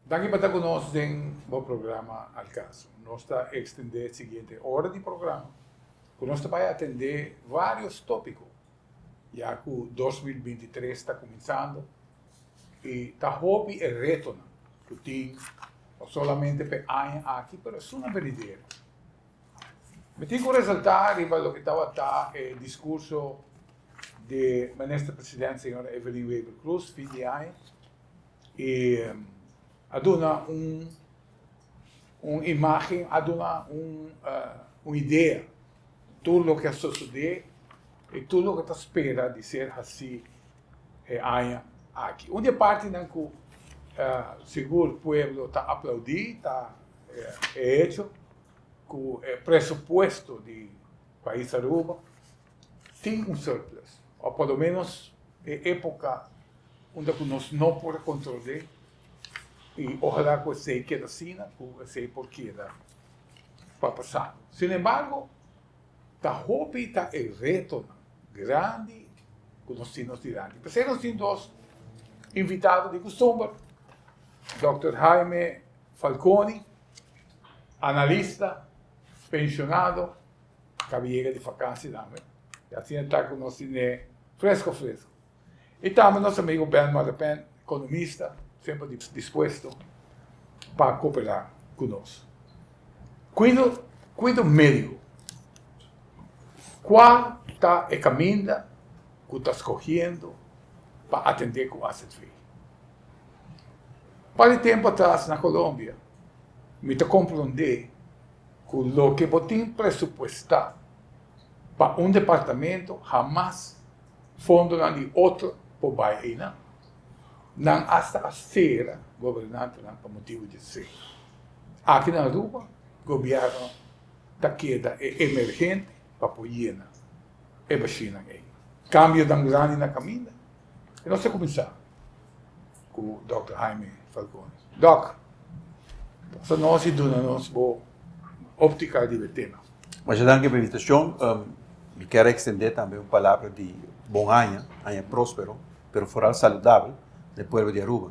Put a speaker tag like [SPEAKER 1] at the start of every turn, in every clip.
[SPEAKER 1] Danki pa ta ku nos den bo programa Al Caso. Nos ta ekstendé siguiente ora di programa ku nos ta bai atendé vários tópiko ya ku 2023 ta kuminsando i ta hopi e retonan ku tin no solamente pa e aña aki pero esun a benidero. Mi tin ku resaltá riba loke tabata e diskurso di Minister President señora Evelyn Wever-Croes fin di aña. I a duna un un imagen, a duna un un idea tur loke a sosodé i tur loke ta spera di ser hasí e aña aki. Un di e partinan ku sigur pueblo ta aplaudí ta e hecho ku e presupuesto di pais Aruba tin un surplus, o por lo menos e epoca unda cu nos no por controle y ojalá cu esey keda asina, cu esey por keda pa pasado. Sin embargo, ta hopi ta e retonan grandi cu nos tin nos dilanti. P'esey nos tin dos invitado di custumber, Dòkter Jaime Falconi, analista, pensionado, Caba yega di vakantie tambe. Y asina ta cu nos tine fresco fresco. Y tambe nos amigo Ben Madepen, economista, semper dispuesto pa coopera cu nos. Cuido, cuido medico. Cua ta e caminda cu ta scogiendo pa atende cu AZV? Par di tempo atras na Colombia, mi ta compronde ku loke bo tin presupuestá pa un departamento hamas fondonan di otro por bai einan. Nan asta a sera gobernantenan pa motibu di esei. Aki na Aruba gobièrnu ta keda e emergente pa por yena e bashinan ei. Kambionan grandi na kaminda i nos ta kuminsá ku dòkter Jaime Falconi. Dòk, pasa nos i duna nos bo óptika riba e tema.
[SPEAKER 2] Masha danki pa e invitashon. Mi kier ekstendé tambe un palabra di bon aña, aña próspero, pero foral saludabel na e pueblo di Aruba.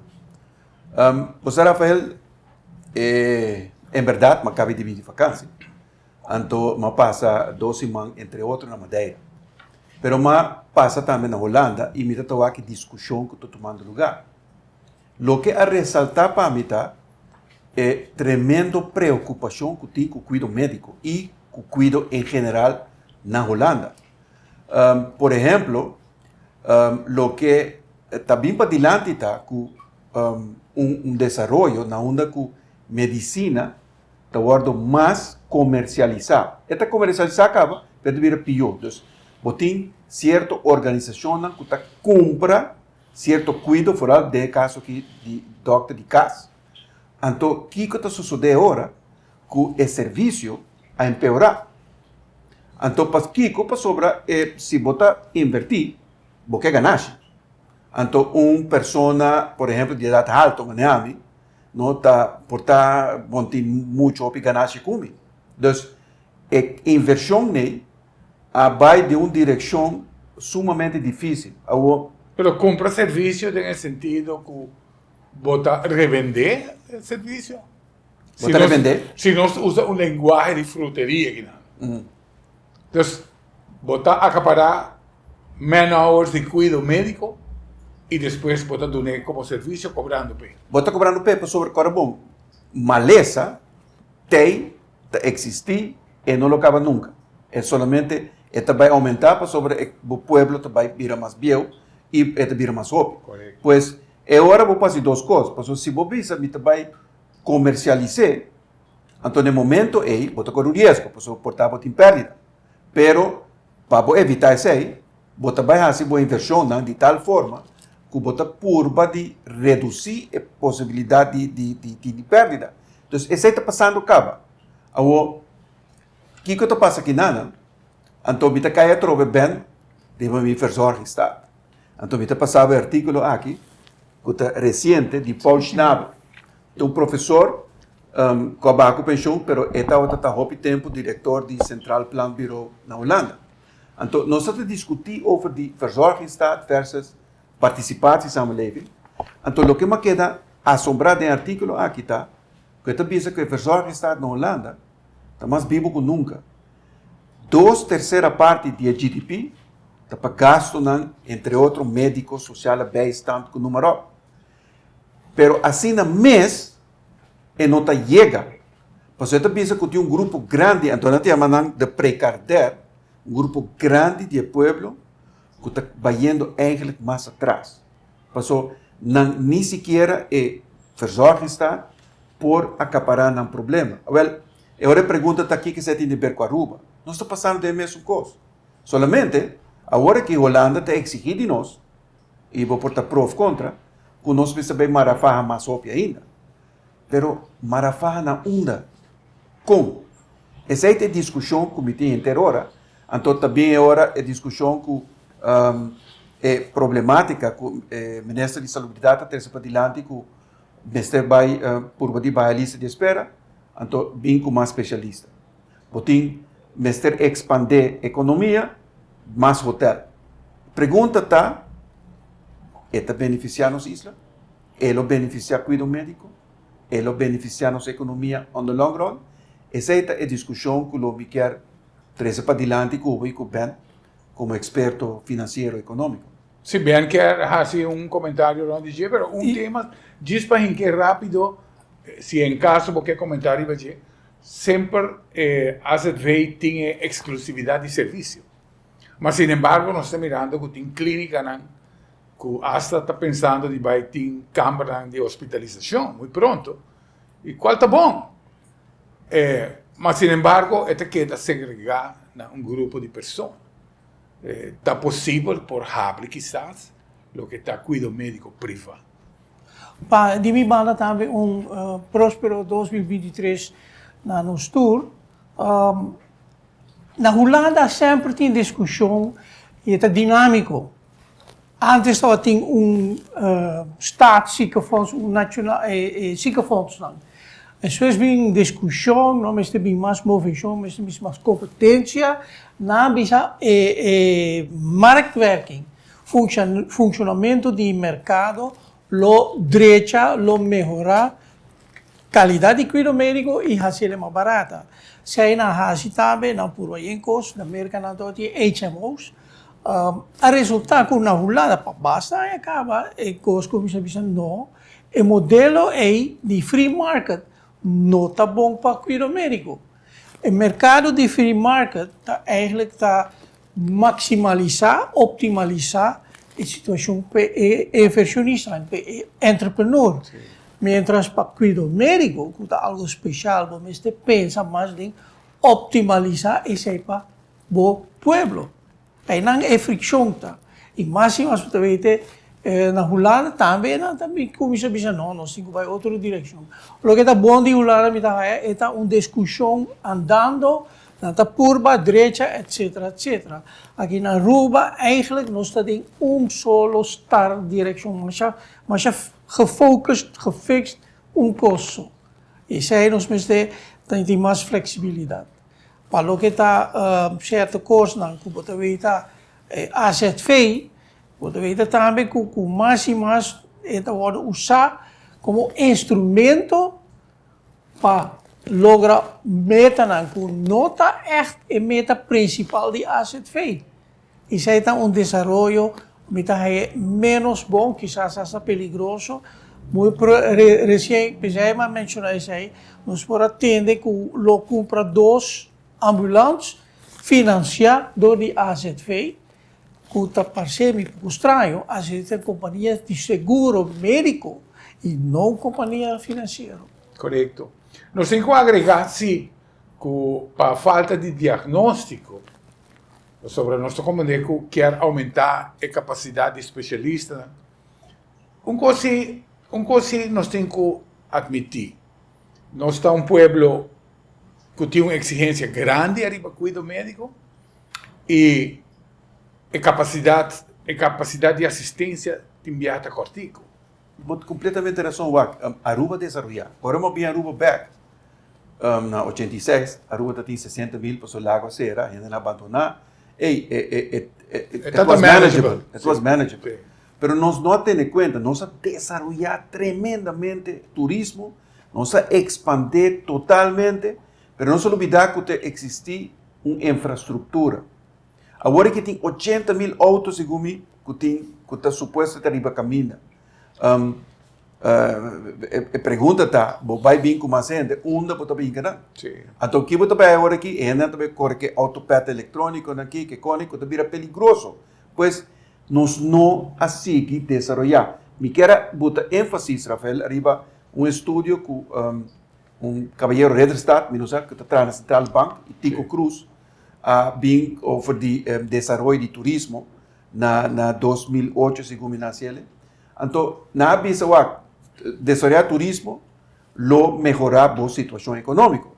[SPEAKER 2] Bo sa Rafael, en bèrdat mi a kaba di bini di vakansi. Anto m'a pasa dos siman entre otro na Madeira. Pero m'a pasa tambe na Holanda i mi ta wak e diskushon ku ta tumando lugá. Loke a resaltá pa mi ta e tremendo preokupashon ku tin ku kuido médiko i ku kuido en general na Holanda. Por ehemplo, loke ta bin padilanti ta ku un desaroyo na unda ku medisina ta wordo mas comercialisa. E ta comercialisa caba, pero ta bira pio. Dus, bo tin cierto organisacionnan cu ta cumpra cierto cuido, vooral den e caso aki di dokter di cas. Anto, kico ta sosode ora cu e servicio a empeora? Anto, pakico? Pasobra e si bo ta inverti, bo ke ganashi. Anto, un persona, por ehemplo, di edad halto, manera ami, No ta por ta bon tin mucho hopi ganashi ku mi. Dus e invershon nei a bai den un direkshon sumamente difisil. Awor.
[SPEAKER 1] Pero kumpra servisio den e sentido ku bo ta revendé e servisio?
[SPEAKER 2] Bo ta revendé?
[SPEAKER 1] Si nos usa un lenguahe di fruteria kinan. Dus bo ta akapará man hours di kuido médiko i despues bo ta dun'é komo servisio kobrando p'e.
[SPEAKER 2] Bo ta kobrando p'e pasobra kòrda bon, malesa tei ta eksistí, e no lo kaba nunka. E solamente e ta bai oumentá pasobra e bo pueblo ta bai bira mas bieu i e ta bira mas hopi. Pues e ora bo por hasi dos kos, pasobra si bo bisa mi ta bai komersialis'é, Anto na e momento ei bo ta kore un riesgo, pasobra por ta bo tin pèrdida. Pero pa bo evitá esei, bo ta bai hasi bo invershonnan di tal forma ku bo ta purba di redusí e posibilidat di di di pèrdida. Entonces esei ta pasando kaba. Awor, kiko ta pasa kinanan? Anto mi ta kai atrobe bèn riba mi verzorgingsstaat. Anto mi ta pasa bo e artíkulo aki ku ta resiente di Paul Schnabel. Ta un profesor ku a baha ku penshon pero e tabata ta hopi tempu direktor di Centraal Planbureau na Hulanda. Anto nos ta diskutí over di verzorgingsstaat versus participatiesamenleving. Anto loke mi a keda. asombrá den e artíkulo aki ta ku e ta bisa ku e verzorgingsstaat na Hulanda ta mas bibu ku nunka. Dos tersera parti di e GDP ta pa gastunan, entre otro médiko, sosiale bijstand ku numa ròp. Pero asina mes e no ta yega. Pasobra e ta bisa ku tin un grupo grandi, anto nan ta yama nan de prekarder, un grupo grandi di e pueblo ku ta bayendo eigenlijk mas atras. Paso nan ni sikiera e verzorgingsstaat por akapará nan problema. Awel, e ora e pregunta ta kiko esei tin di ber ku Aruba? Nos ta pasando den e mesun kos. Solamente, awor aki Hulanda ta eksigí di nos, i bo por ta pro òf kontra, ku nos mester bai mara faha mas hopi ainda. Pero mara faha na unda? Kon? Esei ta e diskushon ku mi tin henter ora. Anto ta bin e ora e diskushon ku e problematika ku e minister di salubridat ta trese padilanti ku mester bai purba di baha lista di espera, anto bin ku mas spesialista. Bo tin mester ekspandé ekonomia, mas hotel. Pregunta ta, e ta benefisiá nos isla? E lo benefisiá kuido médiko? E lo benefisiá nos ekonomia on the long run? Esei ta e diskushon ku lo mi kier trese padilanti ku bo i ku Ben komo eksperto finansiero ekonómiko.
[SPEAKER 1] Si Ben kier hasi un komentario rond di dje, pero un tema djis pa hinke rápido, si en kaso bo ke komentá riba dje, semper e AZV tin e eksklusividat di servisio. Ma sinembargo nos ta mirando ku tin klínikanan ku asta ta pensando di bai tin kambernan di hospitalisashon muy pronto, i kual ta bon. Ma sinembargo e ta keda segregá na un grupo di persona. Ta posibel por habri kisas loke ta kuido médiko privá.
[SPEAKER 3] Pa di mi banda tambe un prospero 2023 na nos tur. Na Hulanda semper tin diskushon i e ta dinámiko. Antes tabatin un staatsziekenfonds, un nacional e ziekenfondsnan. Despues bin diskushon, no mester bin mas moveshon, mester bin mas kompetensia. Nan a bisa e e marktwerking, funshonamentu di merkado lo drecha, lo mehorá kalidat di kuido médiko i hasiel e mas barata. Esei nan hasi tambe, nan purba yen kos, na Merka nan tabatin HMO's. A resultá ku na Hulanda pa basta aña kaba e kos kuminsá bisa no, e modelo ei di free market no ta bon pa kuido médiko. E merkado di free market ta eigentlik ta maksimalisá, optimalisá e situashon pa e invershonistanan, pa e entrepreneur. Miéntras pa kuido médiko, ku ta algu speshal, bo mester pensa mas den optimalisá esei pa bo pueblo. Einan e frikshon ta. I mas i mas bo ta wete na Hulanda tambe nan ta kuminsá bisa no, nos tin ku bai otro direkshon. Loke ta bon di Hulanda mi ta haya e ta un diskushon andando, nan ta purba drecha etsetera etsetera. Aki na Aruba eigentlik nos ta den un solo star direkshon masha masha gefocust, gefixt un kos so. Esei nos mester tin mas fleksibilidat. Pa loke ta sierto kosnan ku bo ta weta azv, bo ta weta tambe ku ku mas i mas e ta wòrdu usá komo instrumento pa logra metanan ku no ta ègt e meta prinsipal di azv. Esei ta un desaroyo mi ta haña ménos bon, kisas asta peligroso. Muy resien, p'esei mi a menshoná esei, nos por a tende ku lo kumpra dos ambulans finansiá dor di AZV, ku ta parse mi poko straño, AZV ta un kompania di seguro médiko i no un kompania finansiero.
[SPEAKER 1] Korekto. Nos tin ku agregá si ku pa falta di diagnóstiko, Pasobra nos ta comprende cu kier aumenta e capacidad di specialistanan. Un cos si, un cos si nos tin cu admiti, nos ta un pueblo cu tin un exigencia grandi ariba cuido medico y e capacidad, e capacidad di asistencia tin biaha ta cortico.
[SPEAKER 2] Bo ta completamente razon wak, Aruba a desaroya. Ora bo bin Aruba bek, Na 86 Aruba ta tin 60 mil pasobra lago a sera, hendenan a abandoná. Ey, e, e, e, e, it was manageable. It was manageable. Pero nos no a tene cuenta, nos a desaroya tremendamente turismo, nos a expande totalmente, pero nos a lubida cu ta existi un infrastructura. Awor aki tin 80 mil auto segun mi cu tin cu ta supuesto ta riba caminda. E pregunta ta, bo bai bin cu mas hende, unda bo ta bin keda? Anto ki bo ta bai awor aki? E hendenan ta bai core ke autopet electroniconan aki, ke coni cu ta bira peligroso. Pues, nos no a sigui desaroya. Mi kier a buta enfasis, Rafael, ariba un estudio cu un caballero Ridderstaat, mi no sa, cu ta traha na Centrale Bank, y Tico Cruz a bin over di desaroyo di turismo na 2008, segun mi na haciele. Anto, nan a bisa wak, desaroyá turismo lo mehorá bo situashon ekonómiko.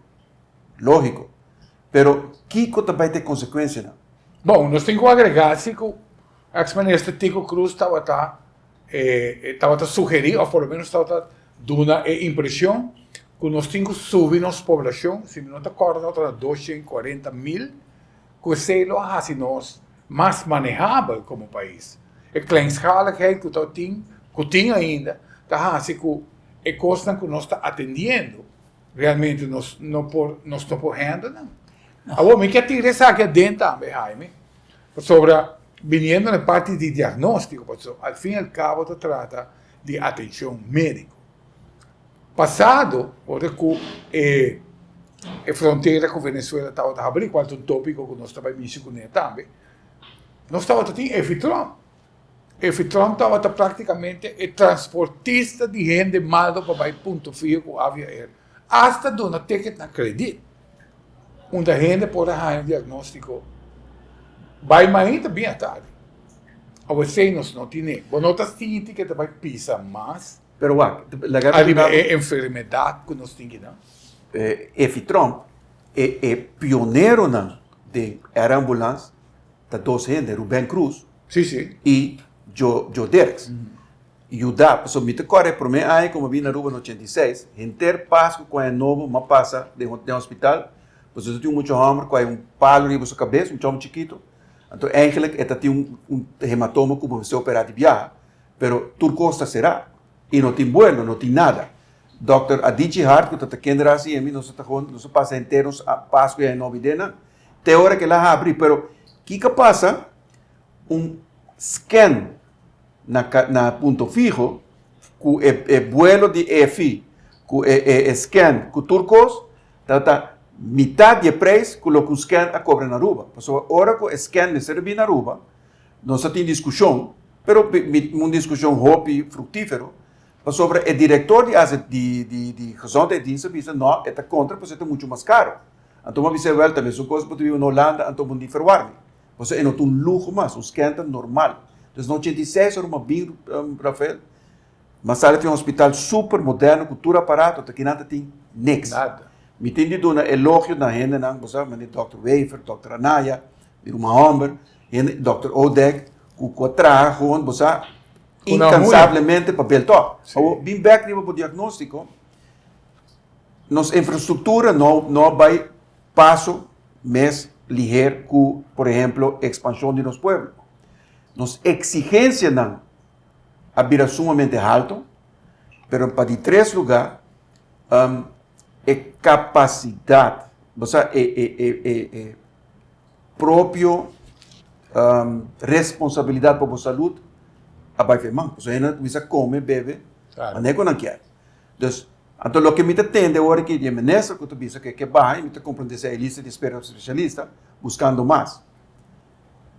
[SPEAKER 2] Lógiko. Pero kiko ta bai ta e konsekuensianan?
[SPEAKER 1] Bon, nos tin ku agregá si ku eks minister Tico Cruz tabata tabata sugerí òf por lo menos tabata duna e impreshon ku nos tin ku subi nos poblashon, si mi no ta kòrda tabata na 240,000, ku esei lo a hasi nos mas manehabel komo pais. E kleinschaligheid ku ta tin, ku tin ainda, ta hasi ku e kosnan ku nos ta atendiendo realmente nos no por nos no por handle nan. Awor mi ke tira esaki aden tambe, Jaime, pasobra biniendo na e parti di diagnóstiko, pasobra al fin y al cabo ta trata di atenshon médiko. Pasado, ora ku e e frontera ku Venezuela tabata habrí, kual ta un tópiko ku nos ta bai mishi kuné tambe, nos tabata tin Efitron. Efitron tabata práktikamente e transportista di hende malo pa bai Punto Fijo ku Avia Air. Asta duna ticket na kredit, unda hende por a haña un diagnóstiko bai mainta bin atardi. Awor esei nos no tine. Bo no ta sinti ke ta bai pisa mas?
[SPEAKER 2] Pero wak, laga mi
[SPEAKER 1] Ariba e enfermedad ku nos tin kinan.
[SPEAKER 2] Efi Tromp, e e pioneronan den air ambulance ta dos hende, Ruben Cruz
[SPEAKER 1] Sí, sí.
[SPEAKER 2] i Joe, Joe Dirks. Yuda, pasobra mi ta kòrda e promé aña ku mi a bini Aruba na 86, henter Pasku ku aña nobo mi a pasa den den hospital, pasobra tin un mucha hòmber ku hay un palo riba su kabes, un mucha hòmber chikito, anto eigenlijk e ta tin un un hematoma ku bo mester operá di biaha. Pero tur kos ta será i no tin buelo, no tin nada. Dòkter Adichie Hart ku ta ta kende rasi emi, nos ta ta nos a pasa henter nos Pasku i Aña Nobo i den nan, te ora ku el a habri. Pero kiko a pasa? Un scan na na Punto Fijo ku e e buelo di EFI ku e e scan ku tur kos tabata mitad di e preis ku loke un scan a kobra na Aruba. Pasobra ora ku e scan mester a bini na Aruba, Nos a tin diskushon, pero un diskushon hopi fruktífero, pasobra e direktor di AZ di di di Gezondheidsdienst a bisa no, e ta kontra pasobra e ta muchu mas karo. Anto bo a bisa wèl ta mesun kos bo ta biba na Holanda anto bo no tin verwarming. Pasobra e no ta un luho mas, un scan ta normal. Entonces na 86 ora mi a bin Rafael, mi a sali fin un hospital super moderno ku tur aparato, ta kinan ta tin niks.
[SPEAKER 1] Nada.
[SPEAKER 2] Mi tin di duna elogio na hendenan, bo sa, manera dòkter Wever, dòkter Anaya, mi ruman hòmber, Hende, Dòkter Odek, ku ku a traha gewoon, bo sa, inkansablemente pa bel tòg. Awor, bin bèk riba bo diagnóstiko, nos infrastruktura no no a bai paso mes liher ku, por ehemplo, ekspanshon di nos pueblo. Nos eksigensianan a bira sumamente halto, pero pa di tres lugá, e kapasidat, bo sa, e e e e e. propio responsabilidad pa bo salud a bai fe man. Pasobra hende a cuminsa come, bebe, manera cu nan kier. Dus, anto loke mi ta tende awor aki di e minister cu ta bisa cu e ke baha y mi ta comprende si e lista di espera di specialista buscando mas.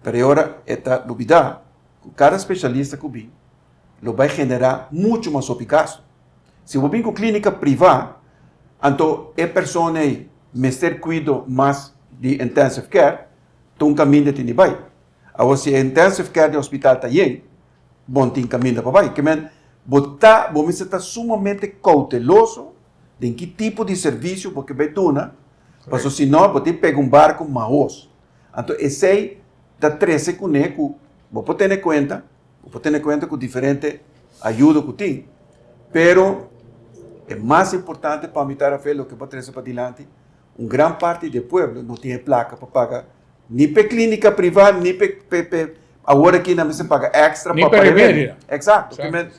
[SPEAKER 2] Pero e ora e ta lubida cu cada specialista cu bin lo bai genera mucho mas hopi gasto. Si bo bin cu clinica priva, anto e persona ey mester cuido mas di intensive care, ta un caminda tin di bay. Awor si e intensive care di hospital ta yen, bo no tin caminda pa bay. Kimen bo ta, bo mester ta sumamente cauteloso den ki tipo di servicio bo ke bay duna, pasobra si no bo tin pega un barco mahos. Anto esey ta trece cune cu bo por tene cuenta. Bo por tene kuenta ku diferente ayudo ku tin, pero e mas importante pa mi ta Rafael loke bo a trese padilanti, un gran parti di e pueblo no tin e plaka pa paga ni p'e klinika priva ni p'e Awor aki nan mester paga extra
[SPEAKER 1] Ni
[SPEAKER 2] pa
[SPEAKER 1] pa
[SPEAKER 2] pa
[SPEAKER 1] remedio.
[SPEAKER 2] remedio. Exacto.
[SPEAKER 1] Exacto.
[SPEAKER 2] Men,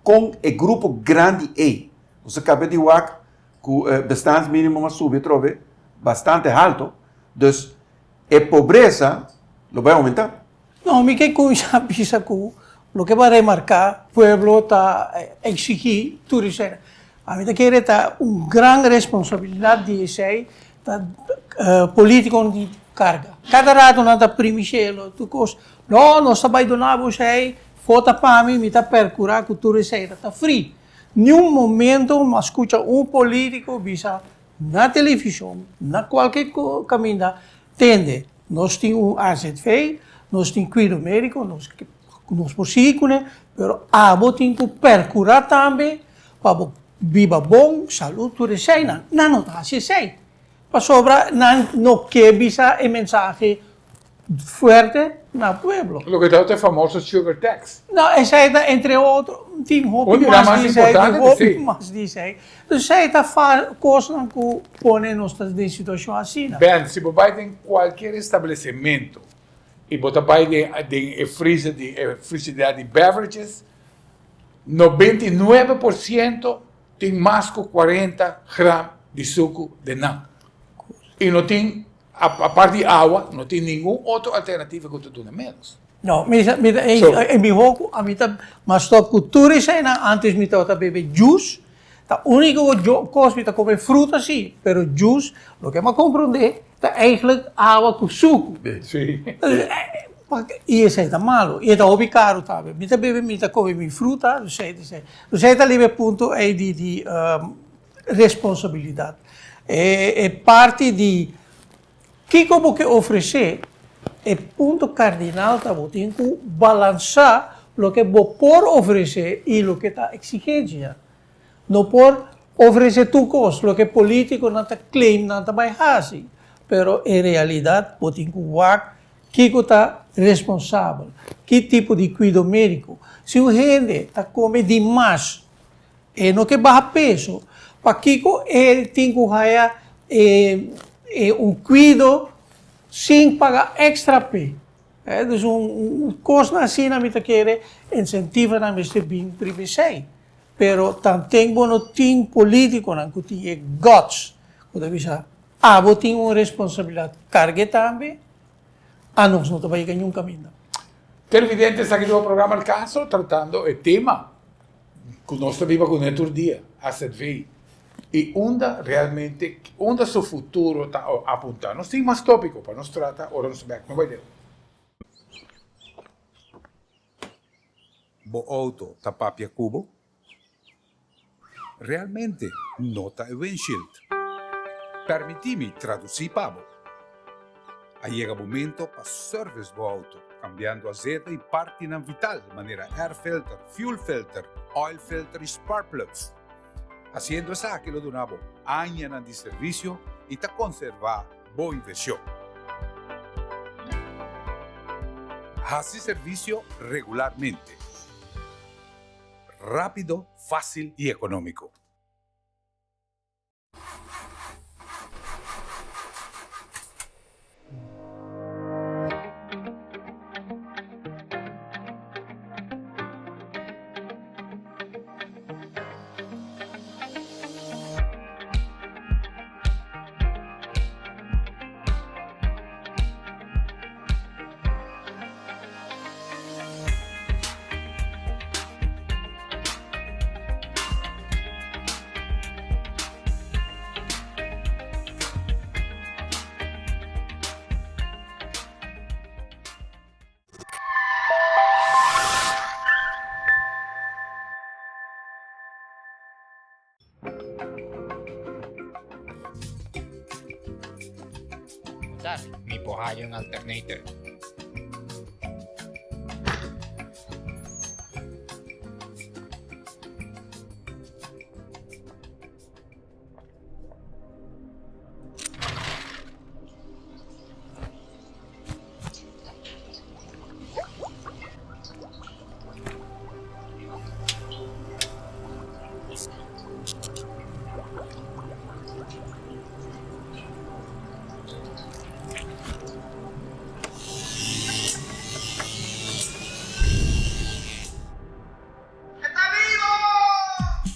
[SPEAKER 2] con e grupo grandi ei, nos a caba di wak cu e bestaansminimum a subi atrobe bastante halto, dus e pobresa lo bay aumenta.
[SPEAKER 3] No, mi ke cuminsa bisa cu loke bo a remarca, pueblo ta exigi tur esei. Ami ta kere ta un gran responsabilidad di esei ta politiconan di carga. Cada rato nan ta primi cielo, tur cos. No, nos ta bay duna bo esei, vota pa mi, mi ta percura cu tur esei ta free. Niun momento mi a scucha un politico bisa na television, na cualke caminda, tende, nos tin un AZV, nos tin cuido medico, nos nos por sigui cune, pero abo tin cu percura tambe pa bo biba bon, salud, tur eseinan. Nan no ta haci esei, pasobra nan no ke bisa e mensahe fuerte na pueblo.
[SPEAKER 1] Loke ta e famoso sugar tax.
[SPEAKER 3] No, esei ta entre otro, tin hopi mas di esei, tin hopi mas di esei. Dus esei ta kosnan ku pone nos ta den situashon asina.
[SPEAKER 1] Ben, si bo bai den kualkier establecimento i bo ta bai den den e freezer di e frigidair di beverages, 99% tin mas ku 40 gram di suku den nan. I no tin Apart di awa, no tin ningun otro alternativa ku ta duna ménos.
[SPEAKER 3] No, mi sa, mi ta, e mihó ku ami ta mas stòp ku tur eseinan, ántes mi tabata bebe juice, ta úniko kos mi ta kome fruta sí, pero juice, loke mi a komprondé ta eigentlik awa ku suku.
[SPEAKER 1] Sí.
[SPEAKER 3] I esei ta malu, i e ta hopi karu tambe. Mi ta bebe, mi ta kome mi fruta, esei ta esei. Esei ta riba e punto ei di di responsabilidat. E parti di kiko bo ke ofresé, e punto kardinal ta bo tin ku balansá loke bo por ofresé i loke ta eksigensia. No por ofresé tur kos, loke polítikonan ta claim nan ta bai hasi, pero en realidat bo tin ku wak kiko ta responsabel, ki tipo di kuido médiko. Si un hende ta kome dimas E no ke baha peso. Pakiko e tin ku haya e e un kuido sin paga extra p'e? Dus un kosnan asina mi ta kere insentivonan mester bin riba esei. Pero tanten bo no tin politikonan ku tin e guts ku ta bisa abo tin un responsabilidat karg'e tambe, anos no ta bai yega niun kaminda.
[SPEAKER 1] Televidente esaki ta bo programa El Caso tratando e tema Ku nos ta biba kuné tur dia, azv. I unda realmente, unda su futuro ta apuntá? Nos tin mas tópiko pa nos trata ora nos bèk. No bai leu.
[SPEAKER 4] Bo outo ta papia ku bo? Realmente no ta e windshield. Permití mi tradusí pa bo. A yega momento pa service bo auto, cambiando azeta y partinan vital manera air filter, fuel filter, oil filter y spark plugs. Haciendo esaki lo duna bo añanan di servicio y ta conserva bo inversion. Haci servicio regularmente. Rapido, facil y economico.
[SPEAKER 5] Mi por haya un alternator.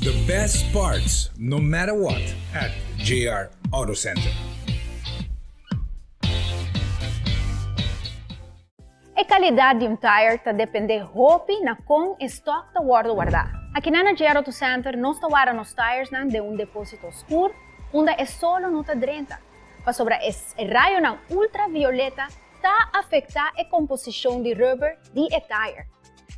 [SPEAKER 4] The best parts, no matter what, at JR Auto Center.
[SPEAKER 6] E calidad di un tire ta depende hopi na con e stock ta wordo warda. Akinan na JR Auto Center nos ta warda nos tiresnan den un deposito scur unda e solo no ta drenta, pasobra e rayonan ultravioleta ta afecta e composicion di rubber di e tire.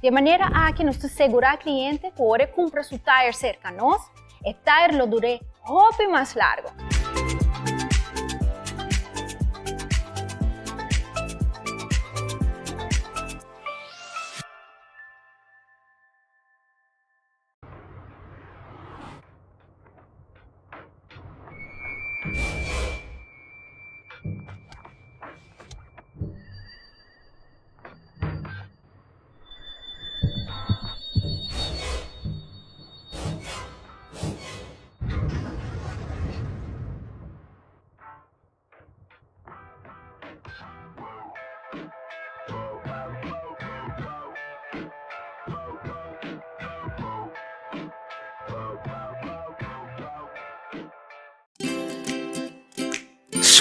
[SPEAKER 6] Di e manera aki nos ta segura cliente cu ora e cumpra su tire cerca nos, e tire lo dur'é hopi mas largo.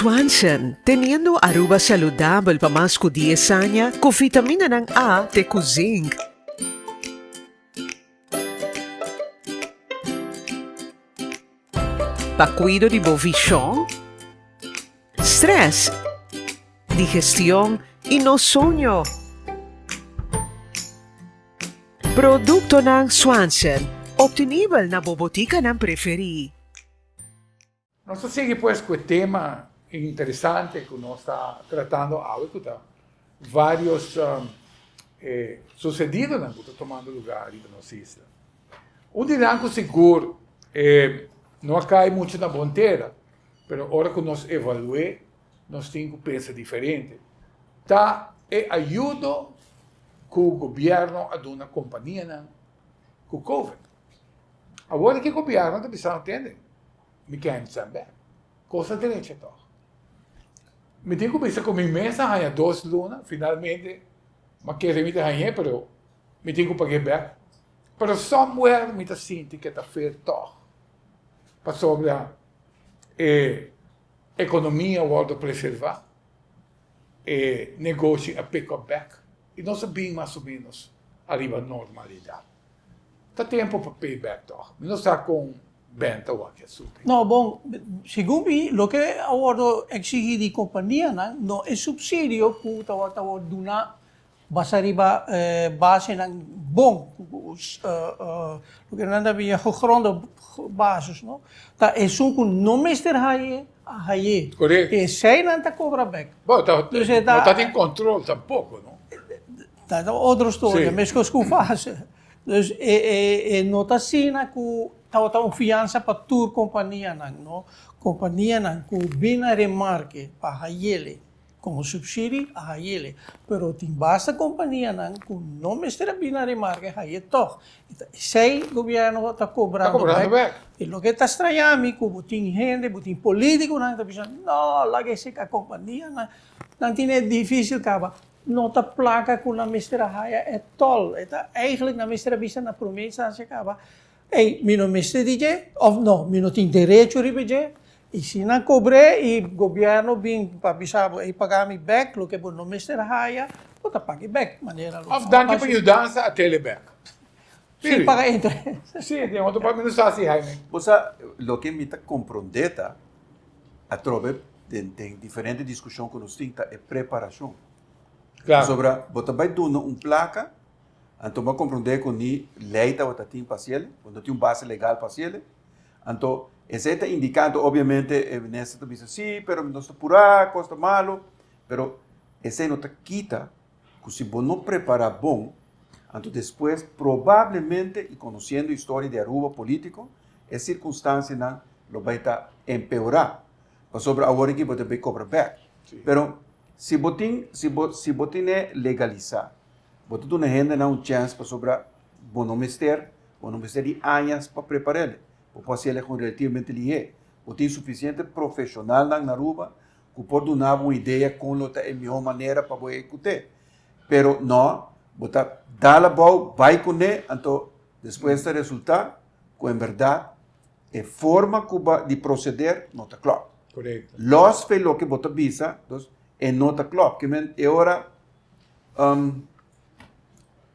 [SPEAKER 7] Swanson, teniendo Aruba saludabel pa mas cu dies aña cu vitaminanan A te cu zinc. Pa cuido di bo vision, stress, digestion y nos soño. Productonan Swanson, obtenibel na bo boticanan preferi.
[SPEAKER 1] Nos ta sigui pues cu e tema interesante cu nos ta tratando awe cu ta varios sucedidonan cu ta tomando lugar riba nos isla. Un di nan cu sigur no a cay mucho na bon tera, pero ora cu nos evalue nos tin cu pensa diferente, ta e ayudo cu gobierno a duna companianan cu covid. Awor ki gobierno ta bisa no tende, mi ken san bek. Kos a drecha tog. Mi tin ku bisa ku mi mes a haña dos luna, finalmente m'a kere mi ta hañ'é pero mi tin ku pag'é bek. Pero somewhere mi ta sinti ke ta fair tog, pasobra e ekonomia wòrdu preservá, e negoshi a pick up bek i nos a bin mas o ménos ariba normalidat. Ta tempo pa pay back toch. Mi no sa con Ben ta wak e asunto.
[SPEAKER 3] No, bon, segun mi, loke a wordo exigi di companianan no e subsidio cu tabata wordo duna basa riba basenan bon, loke nan ta bisa gegronde bases, no. Ta esun cu no mester haye, a haye.
[SPEAKER 1] Correcto.
[SPEAKER 3] Esey nan ta cobra bek.
[SPEAKER 1] Bon, ta, no ta tin control tampoco, no.
[SPEAKER 3] Ta ta otro storia, meskos ku fase. Dus e e e no ta asina ku tabata un fiansa pa tur kompanianan, no. Kompanianan ku bin na remarke pa hayele komo supsidi a hayele, pero tin basta kompanianan ku no mester a bin na remarke haye tòg. I ta esei gobièrnu ta kobrando bèk. I loke ta straña mi ku bo tin hende, bo tin politikonan ta bisa, no, laga esei ka kompanianan, nan tin e difisil kaba. No ta placa cu nan mester a haya e tol. E ta eigenlijk nan mester a bisa na prome instancia caba, ey, mi no mester di dje, of no, mi no tin derecho riba dje. Y si nan cobr'e y gobierno bin pa bisa bo, ey, paga mi bek loke bo no mester a haya, bo ta pag'e bek. Manera lo
[SPEAKER 1] Of danki pa yudansa a tele bek.
[SPEAKER 3] Sin paga interes.
[SPEAKER 1] Si, den otro palabra mi no sa si Jaime.
[SPEAKER 2] Bo sa, loke mi ta comprende ta, Atrobe den den diferente diskushon ku nos tin ta e preparashon.
[SPEAKER 1] Claro.
[SPEAKER 2] Pasobra bo ta bai duna un plaka, anto bo a komprondé ku ni lei tabata tin pa hasiel, bo no tin un base legal pa hasiel. Anto esei ta indiká, anto obviamente e minister ta bisa si, pero nos ta purá, kos ta malu, pero esei no ta kita ku si bo no prepará bon, anto despues probablemente, i konosiendo historia di Aruba polítiko, e sirkunstansianan lo bai ta empeorá. Pasobra awor aki bo ta bai kobra bèk. Pero si bo tin, si bo, si bo tine legalisá, bo ta duna hendenan un chèns pasobra bo no mester, bo no mester di añas pa prepar'el. Bo por hasiel kon relativamente lihé. Bo tin sufisiente profeshonalnan na Aruba ku por duna bo un idea kon lo ta e mihó manera pa bo ehekut'é. Pero no, bo ta dal abou, bai kuné, anto despues ta resultá. ku en bèrdat e forma ku bo di proseder no ta klòp.
[SPEAKER 1] Korekto.
[SPEAKER 2] Lòs fe loke bo ta bisa, dus e no ta klòp. Ke men e ora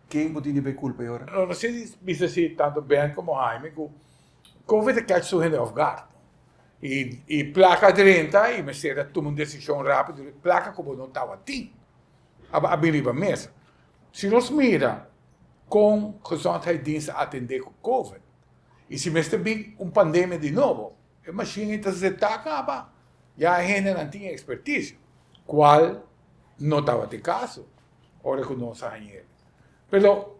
[SPEAKER 2] ken bo tin di bay kulpa e ora?
[SPEAKER 1] No, no si bisa si tanto Ben komo Jaime ku Covid a catch su hende off guard. I i plaka drenta i mester a tuma un desishon rápido, plaka ku bo no tabatin a bin riba mesa. Si nos mira kon Gezondheidsdienst a atendé ku Covid i si mester bin un pandemia di nobo, e mashin ei ta zetá kaba. Ya e hendenan tin e ekspertisio, kual no tabata e kaso ora ku nos a hañ'el. Pero,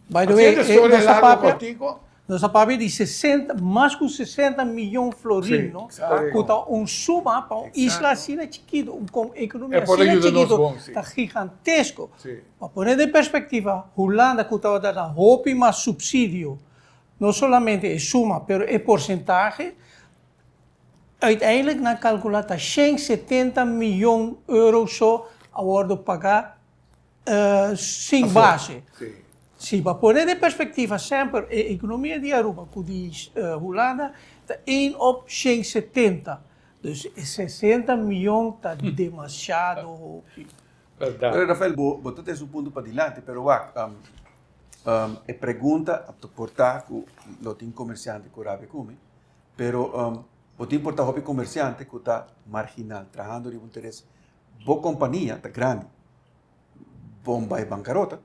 [SPEAKER 3] By the way,
[SPEAKER 1] haciendo historia
[SPEAKER 3] nos a
[SPEAKER 1] largo
[SPEAKER 3] papia,
[SPEAKER 1] cortico,
[SPEAKER 3] nos a papia di 60, mas ku 60 miyon florin,
[SPEAKER 1] Sí,
[SPEAKER 3] no?
[SPEAKER 1] correcto.
[SPEAKER 3] Ku ta un suma pa un isla asina chikito, un kon ekonomia
[SPEAKER 1] E por
[SPEAKER 3] asina
[SPEAKER 1] ayuda nos
[SPEAKER 3] chikito,
[SPEAKER 1] bon, sí.
[SPEAKER 3] ta gigantesko.
[SPEAKER 1] Sí.
[SPEAKER 3] Pa pone den perspektiva, Hulanda ku tabata da hopi mas supsidio, no solamente e suma, pero e porsentahe, uiteindelijk nan kalkula ta 170 miyon euro so a wordo paga Sin base. Si bo pone den perspectiva semper e economia di Aruba cu di Hulanda ta een op 170. Dus e 60 miyon ta demasiado hopi.
[SPEAKER 2] Pero Rafael, bo ta trese un punto padilanti, pero wak, e pregunta a por ta cu lo tin comerciante cu rabia cu mi, pero bo tin por ta hopi comerciante cu ta marginal, trahando riba un interes Bo kompania ta grandi, bon bai bankarota,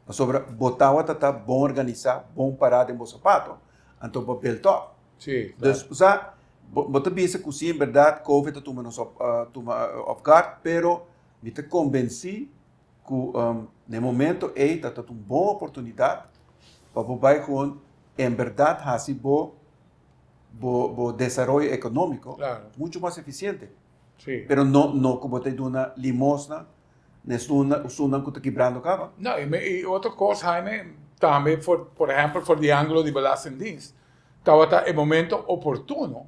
[SPEAKER 2] pasobra bo tawata ta bon organisá, bon pará den bo sapato, anto bo build up.
[SPEAKER 1] Sí, claro.
[SPEAKER 2] Dus, sa, bo, bo ta bisa ku si en bèrdat Covid ta tuma nos op, tuma off guard, pero mi ta kombensí ku na e momento ei ta ta un bon oportunidat pa bo bai gewoon en bèrdat hasi bo, bo, bo desaroyo ekonómiko
[SPEAKER 1] Claro.
[SPEAKER 2] muchu mas efisiente.
[SPEAKER 1] Sí.
[SPEAKER 2] Pero no, no ku bo ta duna limosna na esunnan, esunnan ku ta kibrando kaba.
[SPEAKER 1] No, i me, i otro kos, Jaime, tambe for, por ehempel, for di angulo di Belastingdienst, tabata e momento oportuno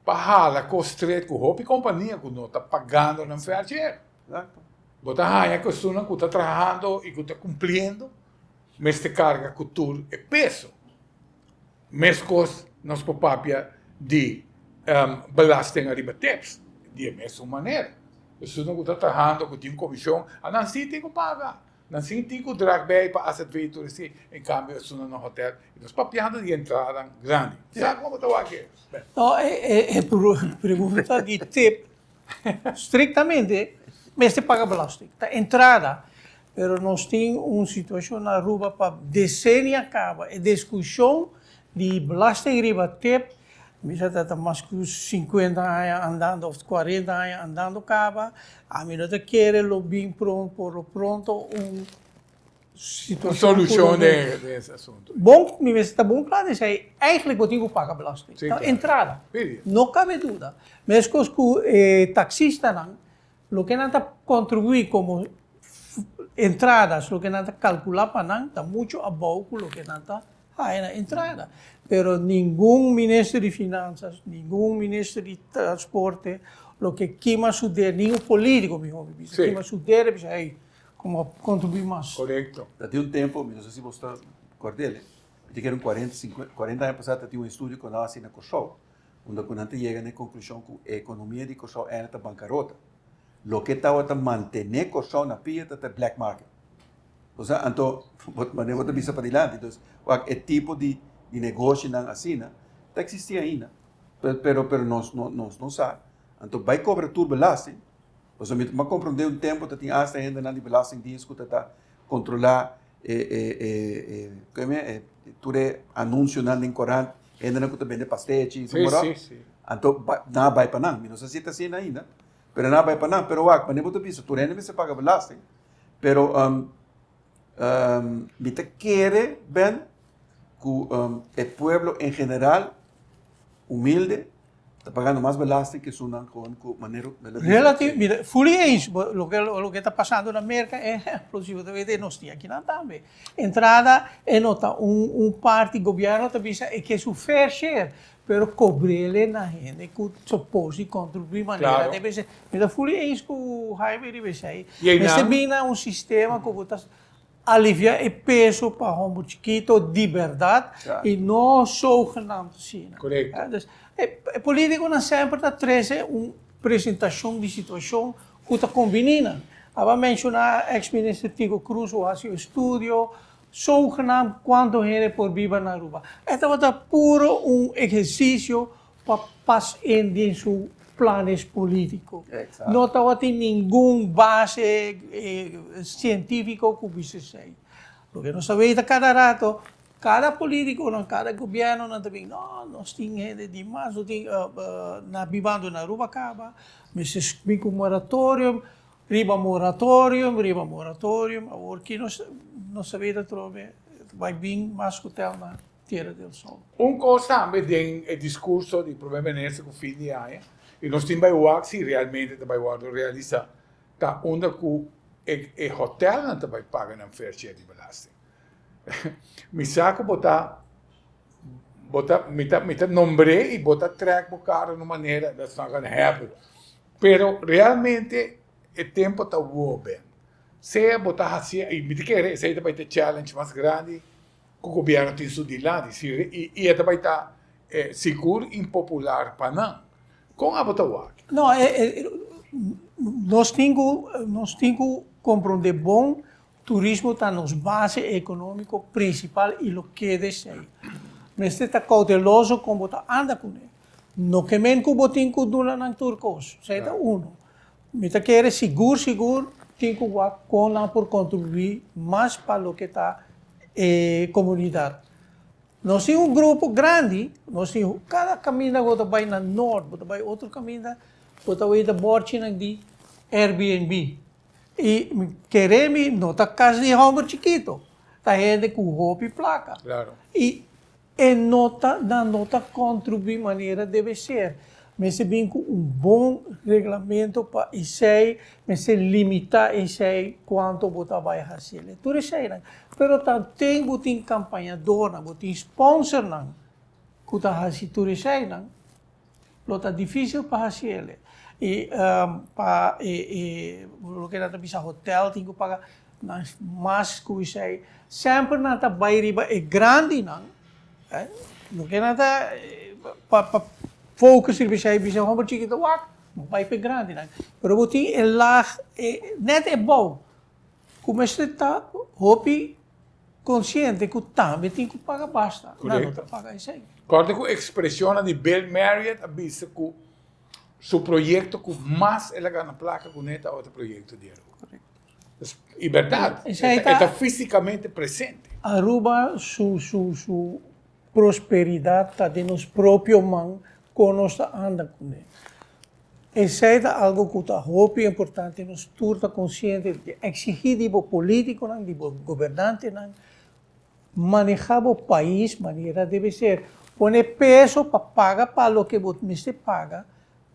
[SPEAKER 1] pa hala kos stret ku hopi kompania ku no ta pagando nan fair share.
[SPEAKER 2] Exacto.
[SPEAKER 1] Bo ta haña ku esunnan ku ta trahando i ku ta kumpliendo mester karga ku tur e peso. Meskos nos por papia di belasting ariba tips, di e mesun manera. Esunnan ku ta trahando ku tin komishon, a nan si tin ku paga. Nan si tin ku drag bij pa azv tur esei. En kambio esunnan na hotel, i nos papiando di entradanan grandi. Sa kon bo ta wak e?
[SPEAKER 3] No, e pregunta di tip, Strictamente mester paga belasting, ta entrada, pero nos tin un situacion na Aruba pa decenia caba e discusion di belasting riba tip, mi sa ta mas cu 50 aña andando of 40 aña andando caba, ami no ta kere lo bin por lo pronto un
[SPEAKER 1] Un solucion den es asunto.
[SPEAKER 3] Bon, mi mester ta bon kla di esei, eigenlijk bo tin ku paga belasting.
[SPEAKER 1] Sí,
[SPEAKER 3] Ta
[SPEAKER 1] claro.
[SPEAKER 3] entrada.
[SPEAKER 1] Period.
[SPEAKER 3] No cabe duda. Meskos ku e taxistanan, loke nan ta kontribuí komo entradas, loke nan ta kalkulá pa nan ta mucho abou ku loke nan ta haya na entrada. Pero ningun minister di Finanzas, ningun minister di Transporte, loke kima su dede, ningun politico mihor mi bisa,
[SPEAKER 1] Sí.
[SPEAKER 3] kima su dede bisa, hey, Como contribui mas.
[SPEAKER 1] Corecto.
[SPEAKER 2] Ta tin un tempo, mi no sa si bo ta cordele, mi ta kere un cuarenta, cincuenta, cuarenta aña pasa ta tin un estudio cu nan a haci na Corsou, unda cu nan ta yega na e conclusion cu e economia di Corsou ena ta bancarota. Loke tabata mantene Corsou na pia ta ta black market. Osea, anto, manera bo ta bisa padilanti, entonces, wak e tipo di di negoshinan asina ta existi ainda, pero pero nos no nos no sa. Anto bai cobra tur belasting. Pasobra mi a komprondé un tempu ta tin asta hendenan di belastingdienst ku ta ta kontrolá e e e e keme e tur e anunsionan den korant, hendenan ku ta bende pastechi i
[SPEAKER 1] Sí,
[SPEAKER 2] tur
[SPEAKER 1] sí, sí.
[SPEAKER 2] Anto ba nan a bai pa nan. Mi no sa si ta asina ainda, pero nan a bai pa nan. Pero wak, manera bo ta bisa tur hende mester paga belasting, pero mi ta kere Ben ku e pueblo en general humilde Ta pagando mas belasting ke esunnan kon ku manera mela bisa.
[SPEAKER 3] Relativo, mira, fully eens, bo loke loke ta pasando na Merka e ehemplo, si bo ta wete nos tin akinan tambe. Entrada e no ta un un parti, gobierno ta bisa e ke su fair share, pero kobrele na hende ku suppose di kontribuí manera
[SPEAKER 1] Claro.
[SPEAKER 3] debe ser. Mi ta fully eens ku Jaime riba esei.
[SPEAKER 1] Y einan.
[SPEAKER 3] Mester bini na un sistema ku bo ta. Alivia e peso pa homber chikito di berdad y no zogenaamd asina.
[SPEAKER 1] Correcto.
[SPEAKER 3] Dus e politiconan semper ta trece un presentacion di situacion cu ta combini nan. Aba menciona ex minister Tico Croes cu haci un estudio zogenaamd cuanto hende por biba na Aruba. E tabata puro un ehercicio pa pas in den su planes politico. No tabatin ningun base cientifico cu bisa esey. Loke nos ta weta cada rato, cada politiconan, cada gobiernonan ta bin, no, nos tin hende di mas, nos tin na bibando na Aruba caba, mester bin cu moratorium, riba moratorium, riba moratorium, awor ki nos ta weta atrobe, ta bay bin mas hotel na. Tierra del Sol.
[SPEAKER 1] Un kos tambe den e diskurso di Prome Minister ku fin di aña, i nos tin bai wak si realmente ta bai wòrdu realisá, ta unda ku e e hotèlnan ta bai paga nan fair share di belasting. Mi sa ku bo ta bo ta mi ta mi ta nombr'é i bo ta trèk bo kara na un manera that's not gonna happen, pero realmente e tempu ta wobe. Sea bo ta hasié, i mi ta kere esei ta bai ta e challenge mas grandi ku gobièrnu tin su dilanti si i e ta bai ta sigur impopular pa nan. Kon abo ta wak?
[SPEAKER 3] No, nos tin ku nos tin ku komprondé bon, turismo ta nos base ekonómiko prinsipal i lo keda esei. Mester ta kouteloso kon bo ta anda kuné. No ke men ku bo tin ku duna nan tur kos, esei ta uno. Mi ta kere sigur sigur tin ku wak kon nan por kontribuí mas pa loke ta e komunidat. Nos tin un grupo grandi, nos tin kada kaminda ku bo ta bai na nort, bo ta bai otro kaminda, bo ta weta bòrchinan di Airbnb. I mi kere mi no ta kas di hòmber chikito, ta hende ku hopi plaka. I E no ta nan no ta contribui manera debe ser. Mester bin cu un bon reglamento pa esey, mester limita esey cuanto bo ta bay haciel. Tur eseynan. Pero tanten bo tin campañadornan, bo tin sponsornan cu ta haci tur eseynan, lo ta dificil pa haciel. Y pa e loke nan ta bisa hotel tin cu paga nan mas cu esey. Semper nan ta bay riba e grandinan, loke nan ta pa focus riba esey bisa homber chikito wak, no bay pa e grandinan. Pero bo tin e laag, net e bou cu mester ta hopi Consciente cu tambe tin cu paga basta, nan no ta paga esey.
[SPEAKER 1] Corda cu expresionnan di Bill Marriott a bisa cu su proyecto cu mas el a gana placa cune ta otro proyecto di Aruba. Correcto. Y berdad, e ta fisicamente presente.
[SPEAKER 3] Aruba su su su prosperidad ta den nos propio man con nos ta anda cune. Esei ta algo ku ta hopi importante, nos tur ta konsiente di eksigí di bo polítikonan, di bo gobernantenan, manehá bo pais manera debe ser, pone peso pa paga pa loke bo mester paga,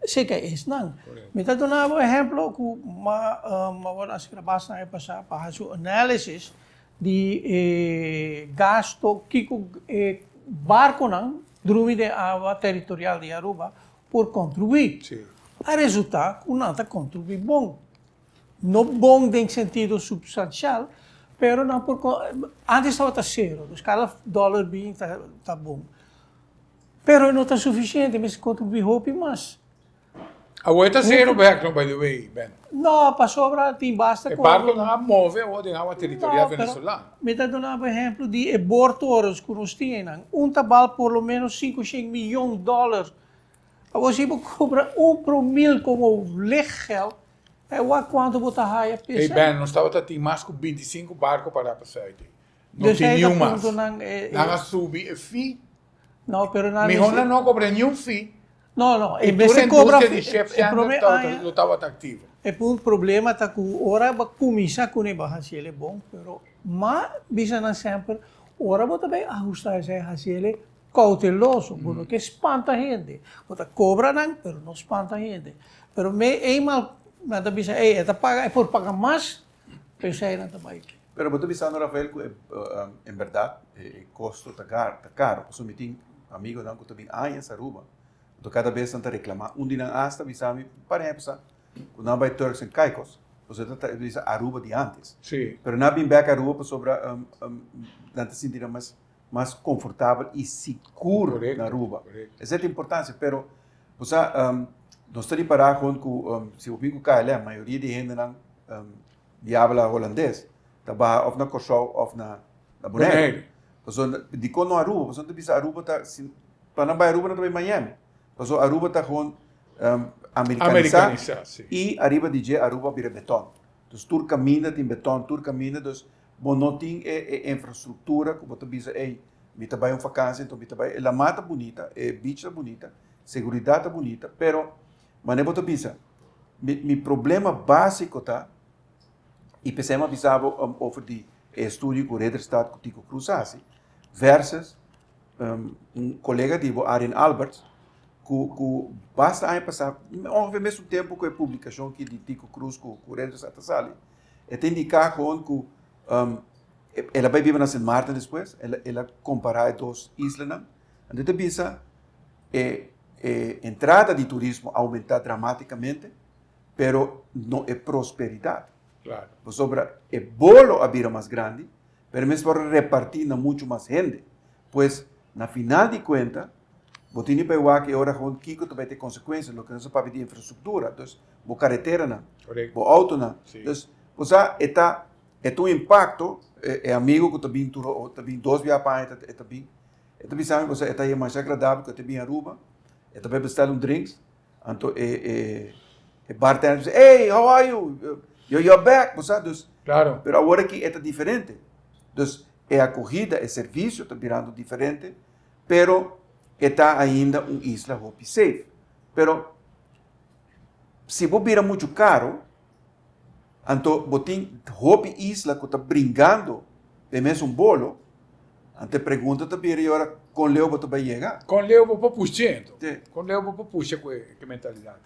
[SPEAKER 3] esei ta esnan. Mi ta duna bo ehemplo ku ma awor a sera basta aña pasá pa hasi un análisis di e gasto kiko e barkonan drumi den awa teritorial di Aruba por contribuí. A resultá cu nan ta contribuí bon. No bon den sentido substancial, pero nan por, antes tabata cero, dus cada dollar bin ta bon. Pero e no ta suficiente, mester contribuí hopi mas.
[SPEAKER 1] Awor e ta cero bek no, by the way, Ben.
[SPEAKER 3] No, pasobra tin basta
[SPEAKER 1] E barconan a move awor den awa territorial venezolano.
[SPEAKER 3] Mi ta duna bo ehemplo di e boortorens cu nos tin einan. Un ta bal por lo menos cinco shen miyon dollar. Awor si bo cobra un promil como lichtgeld, e wak cuanto bo ta haya p'esei.
[SPEAKER 1] Ey Ben, nos tabata tin mas cu 25 barco para p'esei. No tin niun mas. Nan a subi e fee.
[SPEAKER 3] No, pero nan
[SPEAKER 1] Mihor nan no cobra niun fee.
[SPEAKER 3] No, no,
[SPEAKER 1] e tur industria di chef center lo tabata activo.
[SPEAKER 3] E problema ta cu ora bo cuminsa cune bo haci el e bon, pero ma bisa nan semper, ora bo ta bay ahusta esey haci el e cauteloso, bo no ke spanta hende. Bo ta cobra nan, pero no spanta hende. Pero me eenmaal nan ta bisa, ey, e ta paga, e por paga mas, pesey nan ta bay.
[SPEAKER 2] Pero bo ta bisando Rafael cu en berdad e costo ta caro, pasobra mi tin amigonan cu ta bin añas Aruba, enton cada bes nan ta reclama, un di nan hasta bisa mi un par di aña pasa cu nan a bay Turks and Caicos. Pasobra ta bisa Aruba di antes.
[SPEAKER 1] Sí.
[SPEAKER 2] Pero nan a bin bek Aruba pasobra nan ta sinti nan mas mas confortabel y sigur na Aruba. Esei ta importancia, pero bo sa nos ta ripara gewoon cu si bo bin cu KLM mayoria di hendenan di habla holandes ta baha of na Corsou of na Bonaire. Pasobra dikon no Aruba? Pasobra nan ta bisa Aruba ta pa nan bai Aruba nan ta bai Miami. Pasobra Aruba ta gewoon americanisa y ariba di dje Aruba a bira beton. Dus tur caminda tin beton, tur caminda dus bo no tin e e infrastructura cu bo ta bisa ey mi ta bay un vakantie enton mi ta bay, e lama ta bunita, e beach ta bunita, seguridad ta bunita, pero manera bo ta bisa mi mi problema basico ta y p'esey mi a bisa bo over di e estudio cu Ridderstad cu Tico Cruz a haci versus un colega di bo Arjen Alberts cu cu basta aña pasa ongeveer mesun tempo cu e publicacion aki di Tico Cruz cu cu Ridderstad ta sali E ta indiká gewoon ku el a bai biba na Sint Maarten despues, el a kompará e dos islanan. Anto e ta bisa e e entrada di turismo a oumentá dramátikamente, pero no e prosperidat. Pasobra e bolo a bira mas grandi, pero mes por repartí na muchu mas hende. Pues, na final di kuenta, bo tin di bai wak e ora gewoon kiko ta bai ta e konsekuensia, loke nos a papia di infrastruktura. Dus, bo kareteranan, bo outonan. Dus, bo sa, e ta, e ta un impakto, e amigo ku ta bin tur, ta bin dos bia pa aña e ta bin, e ta bisa mi, bo sa, e ta haña masha agradabel ku e ta bin Aruba, e ta bai bestèl un drinks, anto e e e bartender ta bisa, hey, how are you? You're back, bo sa, dus, pero awor aki e ta diferente. Dus, e akogida, e servisio ta birando diferente, pero e ta ainda un isla hopi safe. Pero, Si bo bira muchu karo, anto bo tin hopi isla ku ta bringando den mesun bolo, anto e pregunta ta bira i ora kon leu bo ta bai yega?
[SPEAKER 1] Kon leu bo por pusha ento? Kon leu bo por pusha ku e mentalidat?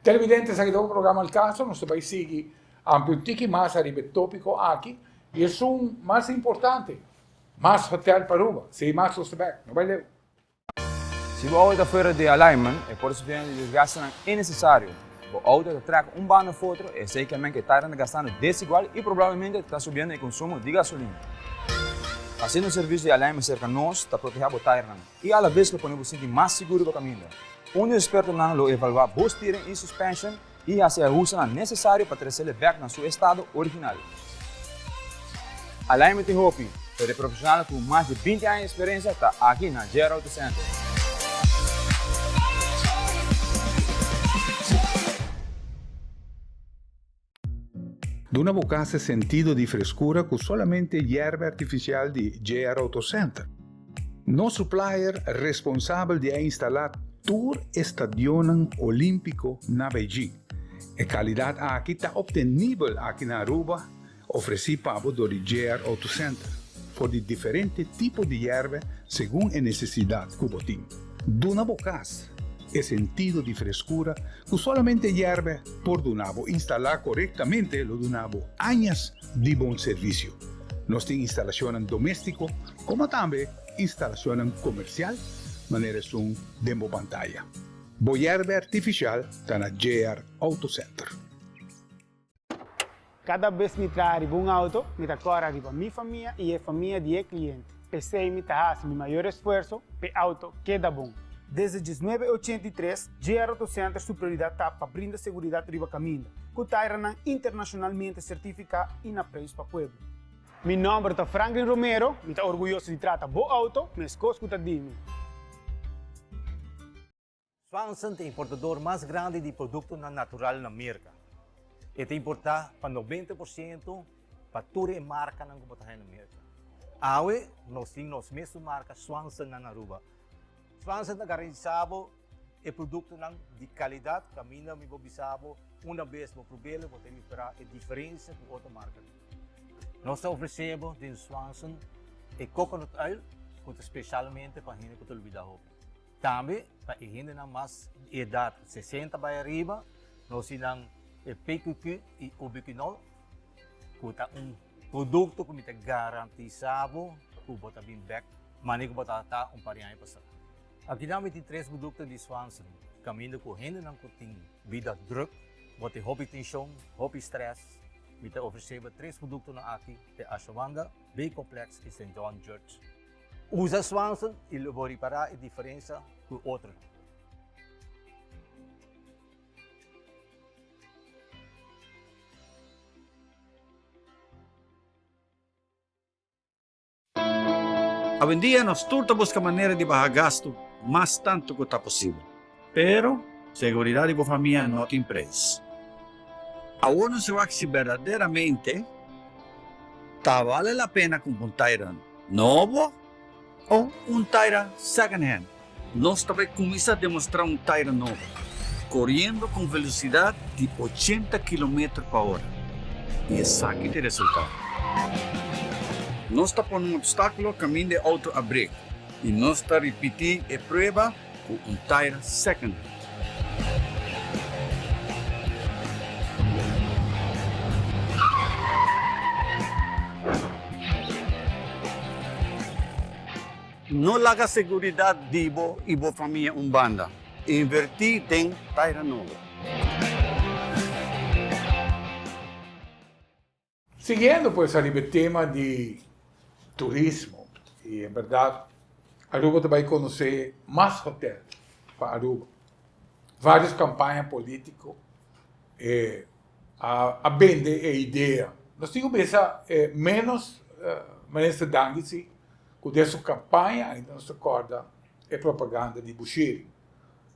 [SPEAKER 1] Televidente, esaki ta bo programa Al Caso, nos ta bai sigui amplia un tiki mas ariba e topiko aki i esun mas importante, mas hotel pa Aruba, si mas nos ta bek, no bai leu.
[SPEAKER 8] Si bo auto ta fuera di alignment, e por sufriendo di desgastenan innesesario. Bo auto ta trek un banda of otro, esei ke men ke tairan ta gastando desigual i probablemente ta subiendo e konsumo di gasolina. Hasiendo un servisio di alignment serka nos ta protehá bo tairnan i alabes lo pone bo sinti mas sigur riba kaminda. Un di ekspertonan lo evaluá bo steering i suspension i hasi e ahustenan nesesario pa tresele bèk na su estado original. Alignment tin hopi, pero e profesional ku mas di 20 aña di eksperensia ta aki na JR Auto Center.
[SPEAKER 4] Duna bo kas e sentido di freskura ku solamente yerba artifisial di JR Auto Center. Nos supplier responsabel di a instalá tur e stadionnan olímpiko na Beijing. E kalidat aki ta optenibel aki na Aruba, ofresí pa bo dor di JR Auto Center, for di diferente tipo di yerbe segun e nesesidat ku bo tin. Duna bo kas e sentido di freskura ku solamente yerbe por duna bo. Instalá korektamente lo duna bo añas di bon servisio. Nos tin instalashonnan doméstiko komo tambe instalashonnan komersial manera esun den bo pantaya. Bo yerbe artifisial ta na JR Auto Center.
[SPEAKER 9] Kada bes mi traha riba un auto, mi ta kòrda riba mi famia i e famia di e kliente. P'esei mi ta hasi mi mayor esfuerso p'e auto keda bon. Desde 1983, JR Auto Center su prioridat ta pa brinda seguridat riba kaminda, ku tairanan internashonalmente sertifiká i na preis pa pueblo. Mi nòmber ta Franklin Romero, mi ta orguyoso di trata bo auto meskos ku ta di mi.
[SPEAKER 10] Swanson ta e importador mas grandi di produktonan natural na Merka. E ta importá pa 90% pa tur e markanan ku bo ta haña na Merka. Awe nos tin nos mesun marka Swanson na Aruba. Swanson ta garantisá bo e produktonan di kalidat kaminda mi por bisa bo una bes bo prob'el bo ta ripará e diferensia ku otro markanan. Nos ta ofresé bo den Swanson e coconut oil ku ta spesialmente pa hende ku ta lubidá hopi. Tambe pa e hendenan mas di edat 60 bai ariba, nos tin nan e PQQ i Ubiquinol, ku ta un produkto ku mi ta garantisá bo ku bo ta bin bèk manera ku bo tabata un par di aña pasá. Akinan mi tin tres produkto di Swanson, kaminda ku hendenan ku tin bida drùk, bo tin hopi tenshon, hopi strès. Mi ta ofresé bo tres produktonan aki, e Ashwagandha, B-complex i St. John Church. Usa Swanson i lo bo ripará e diferensia ku otronan.
[SPEAKER 4] Awendia nos tur ta buska manera di baha gastu mas tantu ku ta posibel. Pero, seguridat di bo famia no tin preis. Awor nos a wak si berdaderamente ta bale la pena kumpra un taira nobo o un taira second hand. Nos ta bai kuminsá demostrá un taira nobo, koriendo ku un velosidat di ochenta kilometer pa ora. I esaki ta e resultado. Nos ta pone un opstákulo kaminda e outo a brek i nos ta ripití e prueba ku un taira second hand. No laga seguridat di bo i bo famia un banda. Invertí den taira nobo.
[SPEAKER 1] Siguiendo pues ariba e tema di turismo y en berdad Aruba ta bay conoce mas hotel pa Aruba. Varios campaña politico a bende e idea. Nos tin cu bisa menos Minister Dangui si cu den su campaña ainda nos ta corda e propaganda di Bushiri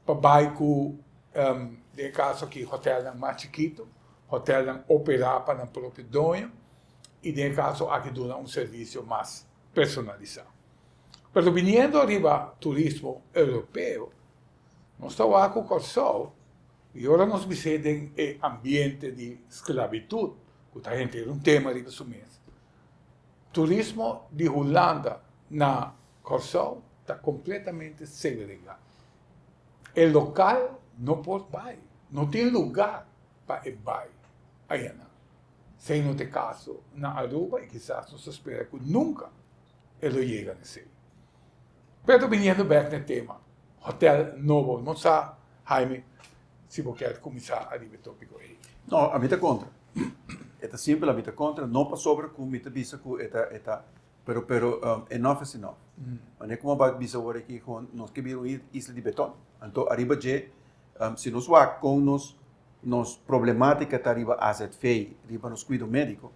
[SPEAKER 1] pa bay cu den e caso aki hotelnan mas chikito, hotelnan opera pa nan propio doño y den e caso aki duna un servicio mas personalisa. Pero biniendo ariba turismo europeo nos ta wak cu Corsou y ora nos bis'é den e ambiente di sclavitud cu ta henter un tema riba su mes, Turismo di Hulanda na Kòrsou ta kompletamente segregá. E lokal no por bai, no tin lugá pa e bai ayanan. Esei no ta e kaso na Aruba i kisas nos ta spera ku nunka e lo yega na esei. Pero biniendo bèk na e tema hotèl nobo, no sa Haime si bo kier kuminsá ariba e tópiko ei.
[SPEAKER 2] No, ami ta kontra. E ta simpel, ami ta kontra, no pasobra ku mi ta bisa ku e ta e ta, pero pero enough is enough. Manera ku bo a bisa awor aki kon nos ke bira un isla di beton. Anto ariba dje si nos wak kon nos nos problematica ta riba azv, riba nos kuido mediko,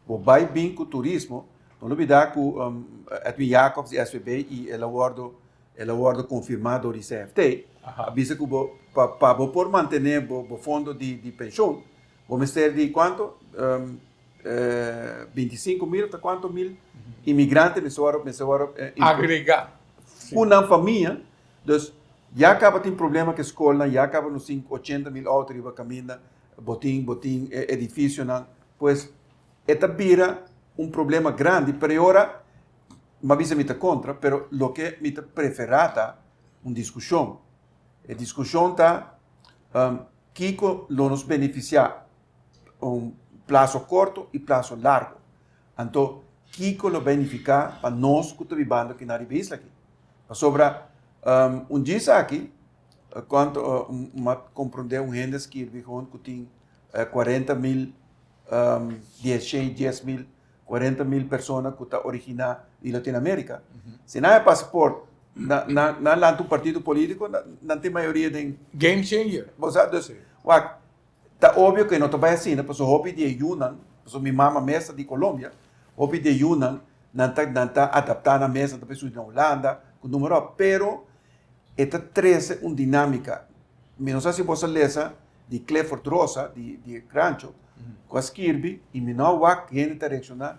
[SPEAKER 2] bo bai bin ku turismo, no lubida ku Edwin Jacobs di SVB i el a wòrdu El a wordo confirma door di CFT. A bisa cu bo pa pa bo por mantene bo bo fondo di di pensioen bo mester di cuanto 25 mil ta cuanto mil inmigrante mester wordo mester wordo
[SPEAKER 1] Agrega.
[SPEAKER 2] Cu nan famia dus ya caba tin problema cu e scolnan ya caba nos tin 80 mil auto riba caminda bo tin bo tin edificionan pues e ta bira un problema grandi pero e ora M'a bisa mi ta kontra, pero loke mi ta preferá ta un diskushon. E diskushon ta kiko lo nos benefisiá un plaso korto i plaso largo. Anto kiko lo benifiká pa nos ku ta bibando aki na riba e isla aki. Pasobra un djis aki kuantu m'a komprondé un hende a skirbi gewoon ku tin 40 mil diesshei 10 mil 40 mil persona ku ta originá di Latinoamérika. Si nan e pasaport, nan nan nan lanta un partido polítiko, nan tin mayoria den.
[SPEAKER 1] Game changer.
[SPEAKER 2] Bo sa, dus, wak, ta obvio ku e no ta bai asina, pasobra hopi di e yunan, pasobra mi mama mes ta di Colombia, hopi di e yunan nan ta nan ta adaptá nan mes, nan ta bai studia na Hulanda, ku numero op, pero e ta trese un dinámika. Mi no sa si bo sa lesa di Clifford Rosa di di Rancho ku a skirbi i mi no a wak hende ta reakshoná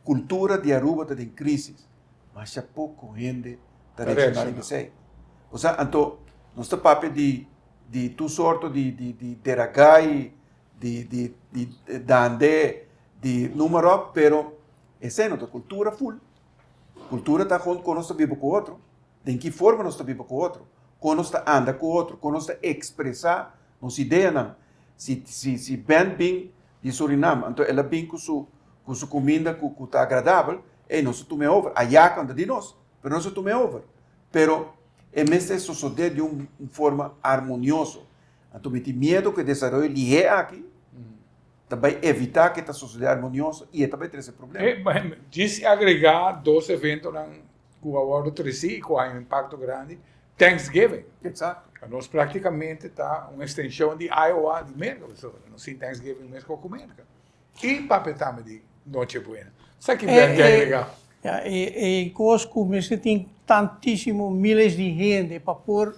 [SPEAKER 2] kultura di Aruba ta den krisis masha poko hende ta reakshoná riba esei osea anto nos ta papia di di tur sorto di di di deragai di di di dande di numero op pero esei no ta kultura ful kultura ta kon nos ta biba ku otro. Den ki forma nos ta biba ku otro, kon nos ta anda ku otro, kon nos ta ekspresá nos ideanan. Si si si Ben bin di Surinam, anto el a bin ku su ku su kuminda ku ku ta agradabel, ey nos a tum'é over. Ayaka no ta di nos, pero nos a tum'é over. Pero e mester sosodé di un un forma armonioso. Anto mi tin miedo ku e desaroyo lihé aki. ta bai evitá ku e ta sosodé armonioso i e ta bai trese problema.
[SPEAKER 1] Djis agregá dos eventonan ku a wòrdu tresí i ku a haña un impakto grandi, Thanksgiving.
[SPEAKER 2] Eksakto.
[SPEAKER 1] Nos práktikamente ta un ekstenshon di Iowa di Merka, pasobra nos tin Thanksgiving meskos ku Merka. I papia tambe di Noche Buena. Sa ki Ben ke agregá?
[SPEAKER 3] Ya, e kos ku mester tin tantísimo miles di hende pa por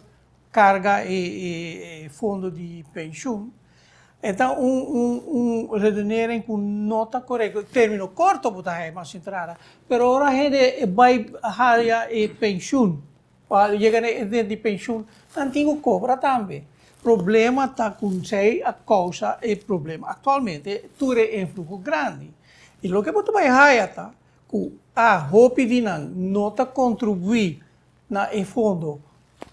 [SPEAKER 3] karga e fondo di penshun, e ta un un redenering ku no ta korekto. Término korto bo ta haya mas entrada, pero ora hende bai haya e penshun, Pa yega na e di penshun, nan tin ku kobra tambe. Problema ta ku esei a kousa e problema aktualmente, tur e influho grandi. I loke bo ta bai haya ta ku a hopi di nan no ta kontribuí na e fondo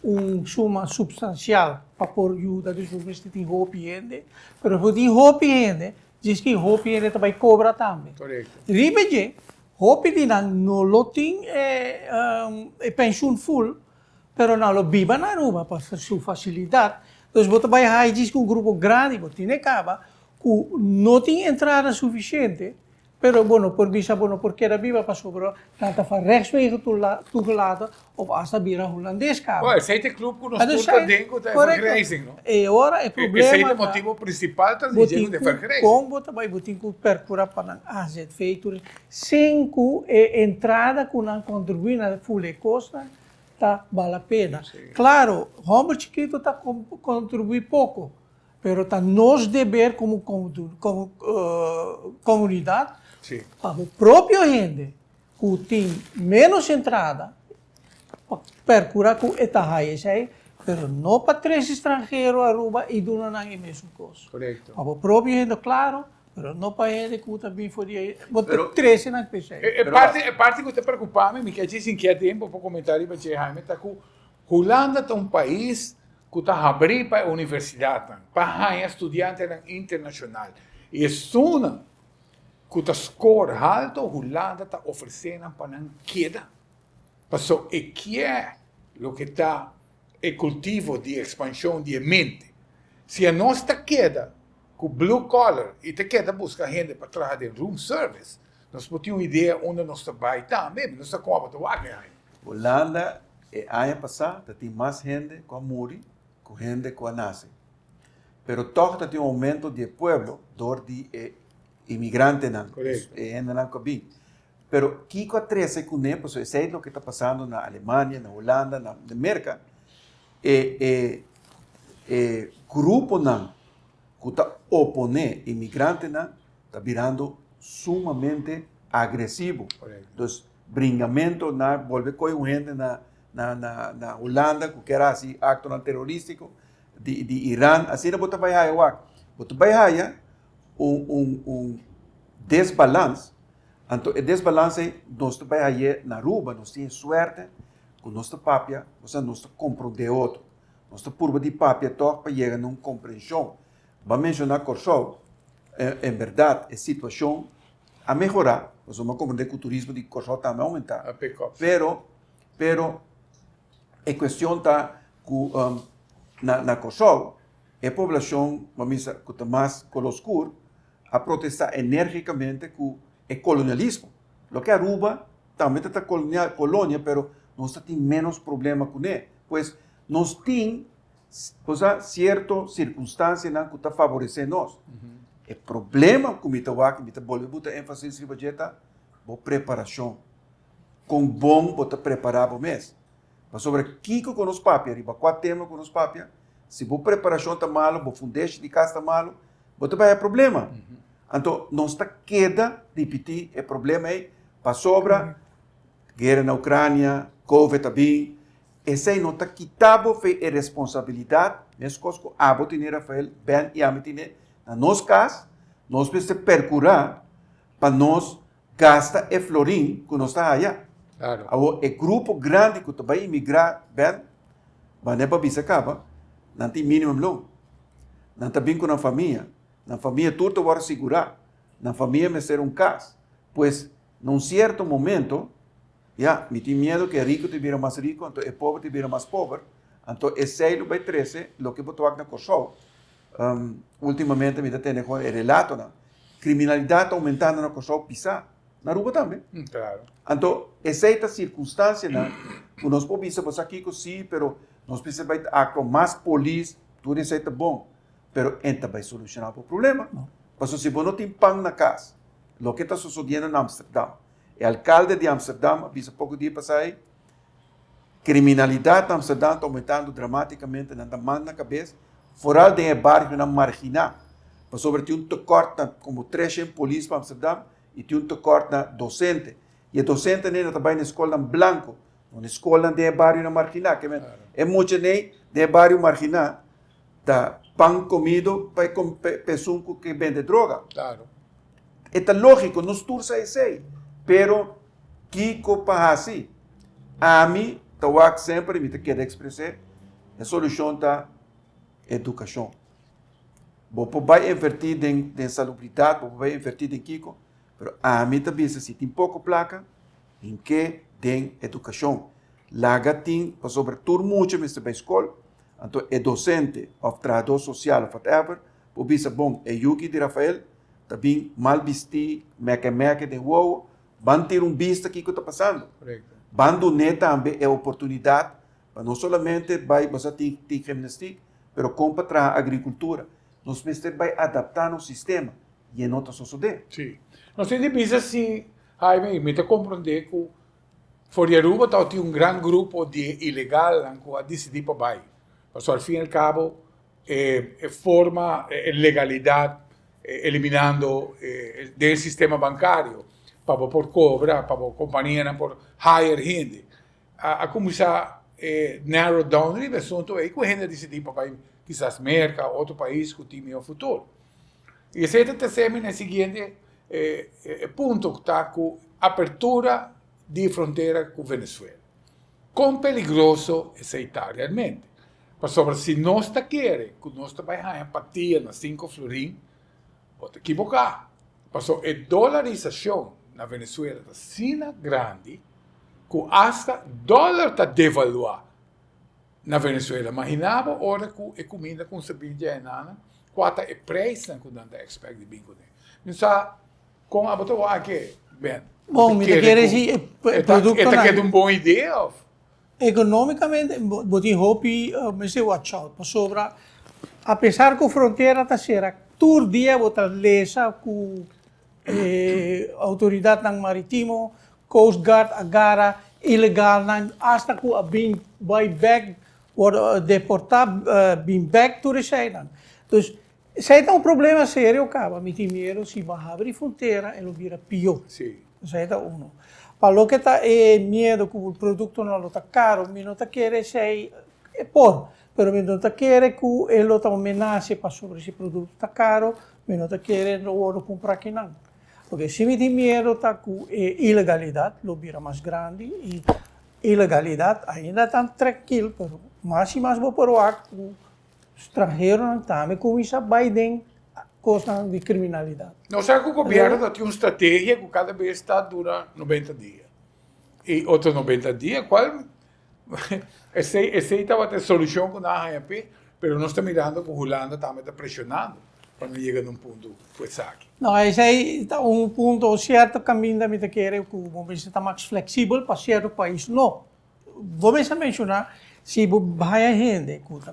[SPEAKER 3] un suma supstansial pa por yuda, dus bo mester tin hopi hende, pero bo tin hopi hende, djis ki hopi hende ta bai kobra tambe. Riba dje, Hopi di nan no lo tin e pensioen full, pero nan lo biba na Aruba pa su facilidad. Dus bo ta bay haci djis cu un grupo grandi, bo tine caba, cu no tin entrada suficiente, pero bo no por bisa bo no por keda biba pasobra nan ta van rechtswege toegelaten of hasta bira Hulandes caba.
[SPEAKER 1] Bueno, esey ta e club cu nos tur ta den cu ta e vergrijzing, no?
[SPEAKER 3] E ora e problema ta.
[SPEAKER 1] Esey ta e motibo principal tras di dje cu ta e vergrijzing.
[SPEAKER 3] Con bo ta bay bo tin cu percura pa nan AZV tur sin cu e entrada cu nan contribui na ful e cosnan ta bal la pena. Claro, homber chikito ta contribui poco, pero ta nos deber como comunidad pa bo propio hende cu tin menos entrada pa percura cu e ta haya esey, pero no pa trece stranhero Aruba y duna nan e mesun cos. Pa bo propio hende claro, pero no pa hende cu ta bin for di ey, bo ta trece nan cu esey.
[SPEAKER 1] E parti, e parti cu ta preocupa mi, mi ke haci sin kia tempo pa comenta riba dje Jaime, ta cu Hulanda ta un pais cu ta habri pa e universidadnan, pa haya studiantenan internacional y esunnan ku ta skor halto Hulanda ta ofresé nan pa nan keda. Paso e kier loke ta e kultivo di ekspanshon di e mente. Si anos ta keda ku blue collar i ta keda buska hende pa traha den room service, nos por tin un idea unda nos ta bai tambe, mi no sa kon abo ta wak e aña.
[SPEAKER 2] Hulanda e aña pasá ta tin mas hende ku a muri ku hende ku a nase. Pero tòg ta tin un oumento di e pueblo dor di e imigrantenan, e hendenan ku a bin. Pero kiko a trese kuné? Pasobra esei loke ta pasando na Alemania, na Hulanda, na Merka, e e e gruponan ku ta oponé imigrantenan ta birando sumamente agresivo. Dus bringamento na bolbe kohe un hende na na na Hulanda ku kier hasi aktonan teroristiko di di Iran asina bo ta bai haya wak bo ta bai haya un un un desbalans anto e desbalans ei nos ta bai haye na Aruba nos tin e suerte ku nos ta papia osea nos ta komprondé otro nos ta purba di papia tòg pa yega na un komprenshon bo a menshoná Kòrsou en bèrdat e situashon a mehorá pasobra bo a komprondé ku turismo di Kòrsou tambe a oumentá pero pero E kuestion ta ku na Kòrsou e poblashon bo misa ku ta mas koló skur a protestá enérgikamente ku e kolonialismo. Loke Aruba tambe ta ta kolonia pero nos ta tin ménos problema kuné. Pues nos tin cosa sierto sirkunstansianan ku ta faboresé nos. E problema ku mi ta wak i mi ta bolbe buta énfasis riba dje ta bo preparashon. Kon bon bo ta prepará bo mes. Pasobra kiko ku nos papia, riba kua tema ku nos papia, si bo preparashon ta malu, bo fundeshi di kas ta malu, bo ta bai haña problema. Anto nos ta keda ripití e problema ei pasobra guera na Ukrania, covid a bin, esei no ta kita bo fe e responsabilidat, meskos ku abo tene Rafael, Ben i ami tene na nos kas, nos mester perkurá pa nos Gasta e florin ku nos ta haya.
[SPEAKER 1] Claro.
[SPEAKER 2] Awor e grupo grandi ku ta bai imigrá Ben, manera pa bisa kaba, nan tin minimum loon. Nan ta bin ku nan famia. Nan famia tur ta wòrdu sigurá. Nan famia mester un kas. Pues, na un sierto momento, ya, mi tin miedu ku e riku ta bira mas riku, anto e pober ta bira mas pober. Anto esei lo bai trese loke bo ta wak na Kòrsou. Ultimamente mi ta tene kon e relatonan. Kriminalidat ta oumentando na Kòrsou pisá, na Aruba tambe. Anto esei ta sirkunstansianan ku nos por bisa bo sa kiko sí, pero nos mester bai aktua mas polis, tur esei ta bon, pero e ta bai solushoná bo problema. Pasobra si bo no tin pan na kas, loke ta sosodiendo na Amsterdam, e alkalde di Amsterdam a bisa poko dia pasá ei, Kriminalidat na Amsterdam ta oumentando dramatikamente, nan ta man na kabes, foral den e barionan marginá, pasobra tin un tekort na komo treshen polis pa Amsterdam i tin un tekort na dosente. I e dosentenan ei ta bai na e skolnan blanko, no na e skolnan den e barionan marginá. Ke men, e muchanan ei den e bario marginá ta pan komido pa e esun ku ke bende droga. E ta lógiko, nos tur sa esei, pero Kiko pa hasi? Ami ta wak semper i mi ta keda ekspres'é, e solushon ta edukashon. Bo por bai invertí den den salubridat, bo por bai invertí den kiko, pero ami ta bisa si tin poko plaka, hink'é den edukashon. Laga tin, pasobra tur mucha mester bai skol, anto e dosente òf trahadó sosial òf whatever por bisa bon e yuki di Rafael ta bin mal bistí, mèkè mèkè den wowo, Ban tira un bista kiko ta pasando. Ban dun'é tambe e oportunidat pa no solamente bai basa tin tin gimnastiek, pero kon pa traha agrikultura. Nos mester bai adaptá nos sistema i e no ta sosodé.
[SPEAKER 1] Sí. Nos tin di bisa si, Jaime, i mi ta komprondé ku for di Aruba tabatin un gran grupo di ilegalnan ku a disidí pa bai. Pasobra al fin i al kabo e forma, e legalidat eliminando den e sistema bankario pa bo por kobra, pa bo kompanianan por hire hende. A kuminsá narrow down riba e asuntu ei ku hende a disidí pa bai kisas Merka o otro pais ku tin mihó futuro. I esei ta trese mi na e siguiente punto ku ta ku apertura di frontera ku Venezuela. Kon peligroso esei ta realmente? Pasobra si nos ta kere ku nos ta bai haña patia na sinku florin, bo ta kiboká. Pasobra e dolarisashon na Venezuela ta asina grandi ku asta dòler ta devaluá na Venezuela. Maginá bo ora ku e kuminda kuminsá bin dje enanan, kua ta e preisnan ku nan ta ekspèkt di bin kuné. Mi sa kon abo ta wak e, Ben?
[SPEAKER 3] Bon, mi ta kere si e produktonan.
[SPEAKER 1] E ta keda un bon idea òf?
[SPEAKER 3] Economicamente bo tin hopi mester watch out pasobra apesar cu frontera ta cera tur dia bo ta lesa cu e autoridadnan maritimo, coast guard a gara ilegalnan hasta cu a bin bay bek wordo deporta bin bek tur eseinan. Dus esei ta un problema serio caba mi tin miedo si bo habri frontera e lo bira pio. Esei ta uno. Pa loke ta e miedo ku produktonan lo ta karo, mi no ta kere esei, e por, pero mi no ta kere ku e lo ta un menase pasobra si produkto ta karo, mi no ta kere lo wòrdu kumprá kinan. Loke si mi tin miedo ta ku e ilegalidat lo bira mas grandi i ilegalidat ainda ta trankil, pero mas i mas bo por wak ku Stranheronan tambe kuminsá bai den kosnan di kriminalidat.
[SPEAKER 1] Nos sa ku gobièrnu ta tin un strategia ku kada bes ta dura nobenta dia i otro nobenta dia kual esei esei tabata e solushon ku nan a haña p'e pero nos ta mirando ku Hulanda tambe ta preshonando pa no yega na un punto ku esaki.
[SPEAKER 3] No esei ta un punto sierto kaminda mi ta kere ku bo mester ta mas fleksibel pa sierto pais no. Bo mester menshoná si bo haya hende ku ta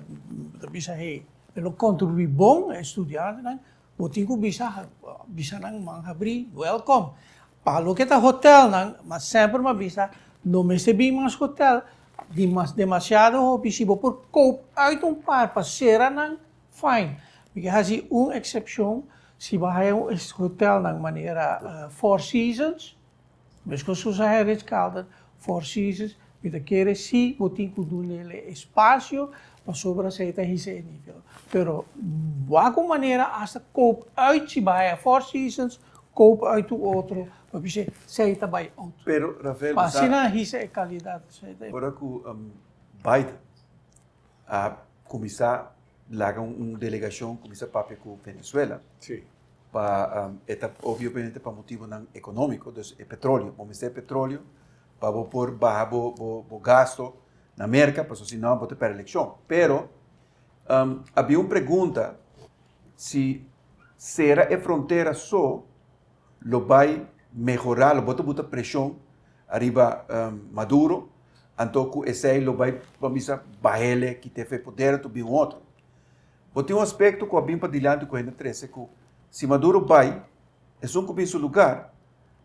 [SPEAKER 3] bisa hey e lo kontribuí bon e studiantenan, bo tin ku bisa bisa nan man habrí wèlkòm. Pa loke ta hotèlnan, ma semper mi a bisa no mester bin mas hotèl, demasiado hopi, si bo por koop uit un par pa sera nan, fine. Mi ke hasi un eksepshon si bo haya un hotèlnan manera Four Seasons, Meskos ku sa Ritz Carlton, Four Seasons, mi ta kere si bo tin ku dun'el e espasio pasobra esei ta hisa e nivel. Pero wak un manera asta koop uit si bo haya Four Seasons, koop uit un otro, pa bis'é esei ta bai out.
[SPEAKER 2] Pero Rafael,
[SPEAKER 3] Pa asina hisa e kalidat.
[SPEAKER 2] Ora ku Biden a kuminsá laga un delegashon kuminsá papia ku Venezuela, pa e ta obviamente pa motibonan ekonómiko, dus e petróleo, bo mester e petróleo pa bo por baha bo bo bo gasto na Merka, pasobra si no bo ta pèrdè elekshon. Pero habia un pregunta si. Sera e frontera so lo bai mehorá, lo bo ta buta preshon ariba Maduro, anto ku esei lo bai bo bisa bahele kit'e fe poder anto bin un otro. Bo tin un aspekto ku a bin padilanti ku hende a trese ku si Maduro bai, esun ku bin su lugar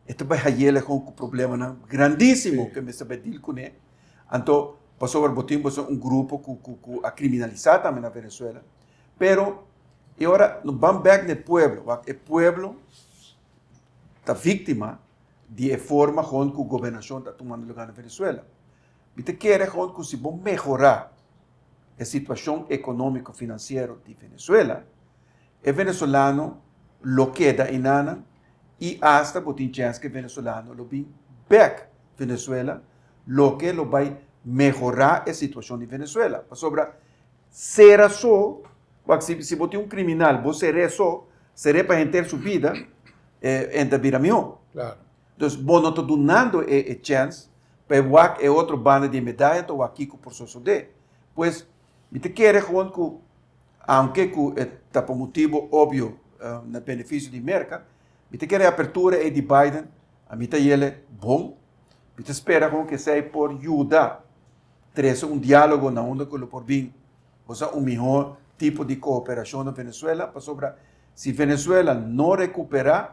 [SPEAKER 2] e ta bai hayele kon ku problemanan grandisimo ku e mester bai deal kuné. Anto pasobra bo tin bo un grupo ku ku ku a kriminalisá tambe na Venezuela. Pero e ora no ban bek na e pueblo, wak e pueblo ta víktima di e forma gewoon ku gobernashon ta tumando lugar na Venezuela. Mi ta kere gewoon ku si bo mehorá e situashon ekonómiko finansiero di Venezuela, e venezolano lo keda einanan i asta bo tin chèns ku e venezolano lo bin bek Venezuela, loke lo bai mehorá e situashon di Venezuela. Pasobra Sera so, wak si si bo tin un kriminal bo ser'é so, ser'é pa henter su bida, e e ta bira mihó.
[SPEAKER 1] Claro.
[SPEAKER 2] Dus bo no ta dunando e e chèns pa e wak e otro banda di e medaya ta wak kiko por sosodé. Pues mi ta kere gewoon ku aunke ku e ta pa motibu obvio na benefisio di Merka, mi ta kere e apertura ei di Biden a mi ta yele bon, mi ta spera gewoon ku esei por yuda trese un diálogo na unda ku lo por bin osea un mihó tipo di kooperashon na Venezuela, pasobra si Venezuela no rekuperá,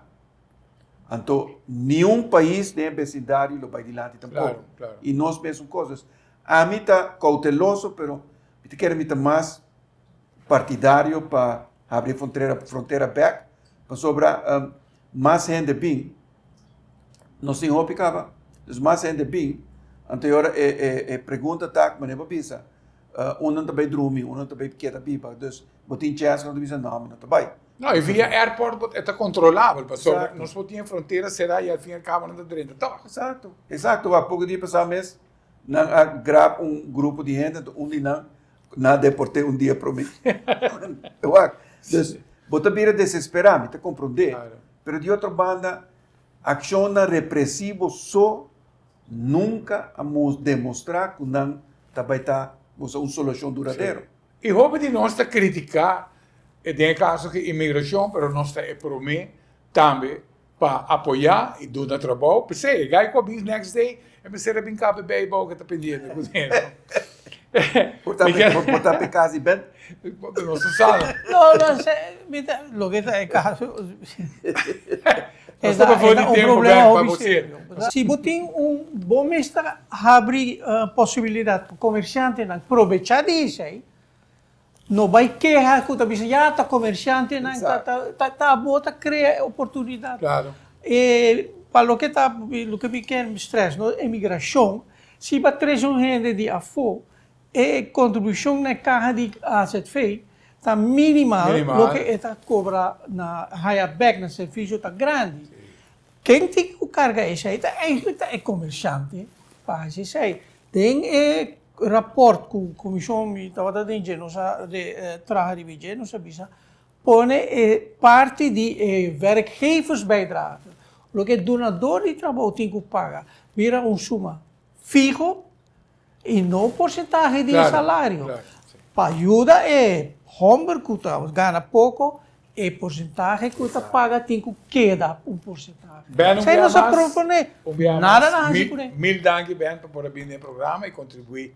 [SPEAKER 2] anto niun pais den e besindario lo bai dilanti tampoko. I nos mesun kos. Dus ami ta kouteloso, pero mi ta kere mi ta mas partidario pa habri e frontera frontera bèk, pasobra mas hende bin, nos tin hopi kaba, dus mas hende bin, anto e ora e e pregunta ta, manera bo bisa, unda nan ta bai drumi, unda nan ta bai keda biba, dus bo tin chèns ku nan ta bisa no, mi no ta bai.
[SPEAKER 1] No, e via airport bo e ta kontrolabel, pasobra nos por tin e frontera será i al fin al kabo nan ta drenta tòg.
[SPEAKER 2] Eksakto, eksakto, wak poko dia pasá mes nan a grab un grupo di hende, anto un di nan nan a deport'é un dia promé. Wak, dus bo ta bira desesperá, mi ta komprondé, pero di otro banda akshonnan represivo so nunka a demostrá ku nan ta bai ta un solushon duradero.
[SPEAKER 1] I hopi di nos ta kritiká den e kaso ku imigrashon, pero nos ta e promé tambe pa apoyá i duna trabou. P'esei e gai ku a bin next day e mester a bin kaba e beibou ku ta pendiente ku dentro.
[SPEAKER 2] Por ta p'e kas di Ben?
[SPEAKER 1] Nos no sa.
[SPEAKER 3] No, no se, mi ta, loke ta e kaso
[SPEAKER 1] Nos ta for di tempu Ben pa bo ser.
[SPEAKER 3] Si bo tin un, bo mester habri posibilidat pa komersiantenan probechá di esei. No bai keha ku ta bisa ya ta komershantenan ta ta ta abo ta krea e oportunidat.
[SPEAKER 1] Claro.
[SPEAKER 3] E pa loke ta loke mi ker stress no emigrashon si bo a trese un hende di afó e kontribushon na e kaha di azv ta minimal loke e ta kobra na haya bèk na servisio ta grandi. Ken tin ku karga esei ta eigentlik ta e komershante pa hasi esei. Den e raport ku komishon mi tabata den dje nos a traha riba dje nos a bisa pone e parti di e werkgeversbijdrage loke e dunador di trabou tin ku paga bira un suma fiho i no un porsentahe di e salario pa yuda e homber ku ta gana poko E porsentahe ku ta paga tin ku keda un porsentahe.
[SPEAKER 1] Ben, un
[SPEAKER 3] Esei
[SPEAKER 1] bia
[SPEAKER 3] nos a
[SPEAKER 1] mas,
[SPEAKER 3] proponé.
[SPEAKER 1] un bia
[SPEAKER 3] Nada
[SPEAKER 1] mas,
[SPEAKER 3] na hasi
[SPEAKER 1] mil,
[SPEAKER 3] kuné.
[SPEAKER 1] mil danki Ben pa por a bini den e programa i kontribuí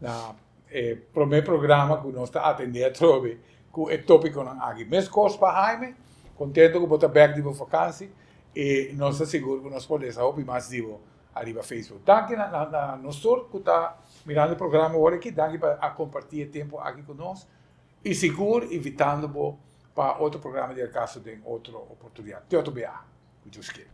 [SPEAKER 1] na e promé programa ku nos ta atendé atrobe ku e tópikonan aki. Meskos pa Jaime, kontento ku bo ta bèk di bo fakansi i nos ta sigur ku nos por lesa hopi mas di bo ariba Facebook. Danki na na na nos tur ku ta mirando e programa awor aki, danki pa a kompartí e tempu aki ku nos. I sigur invitando bo pa otro programa di El Caso den otro oportunidad. Te otro bia, cu Dios kier.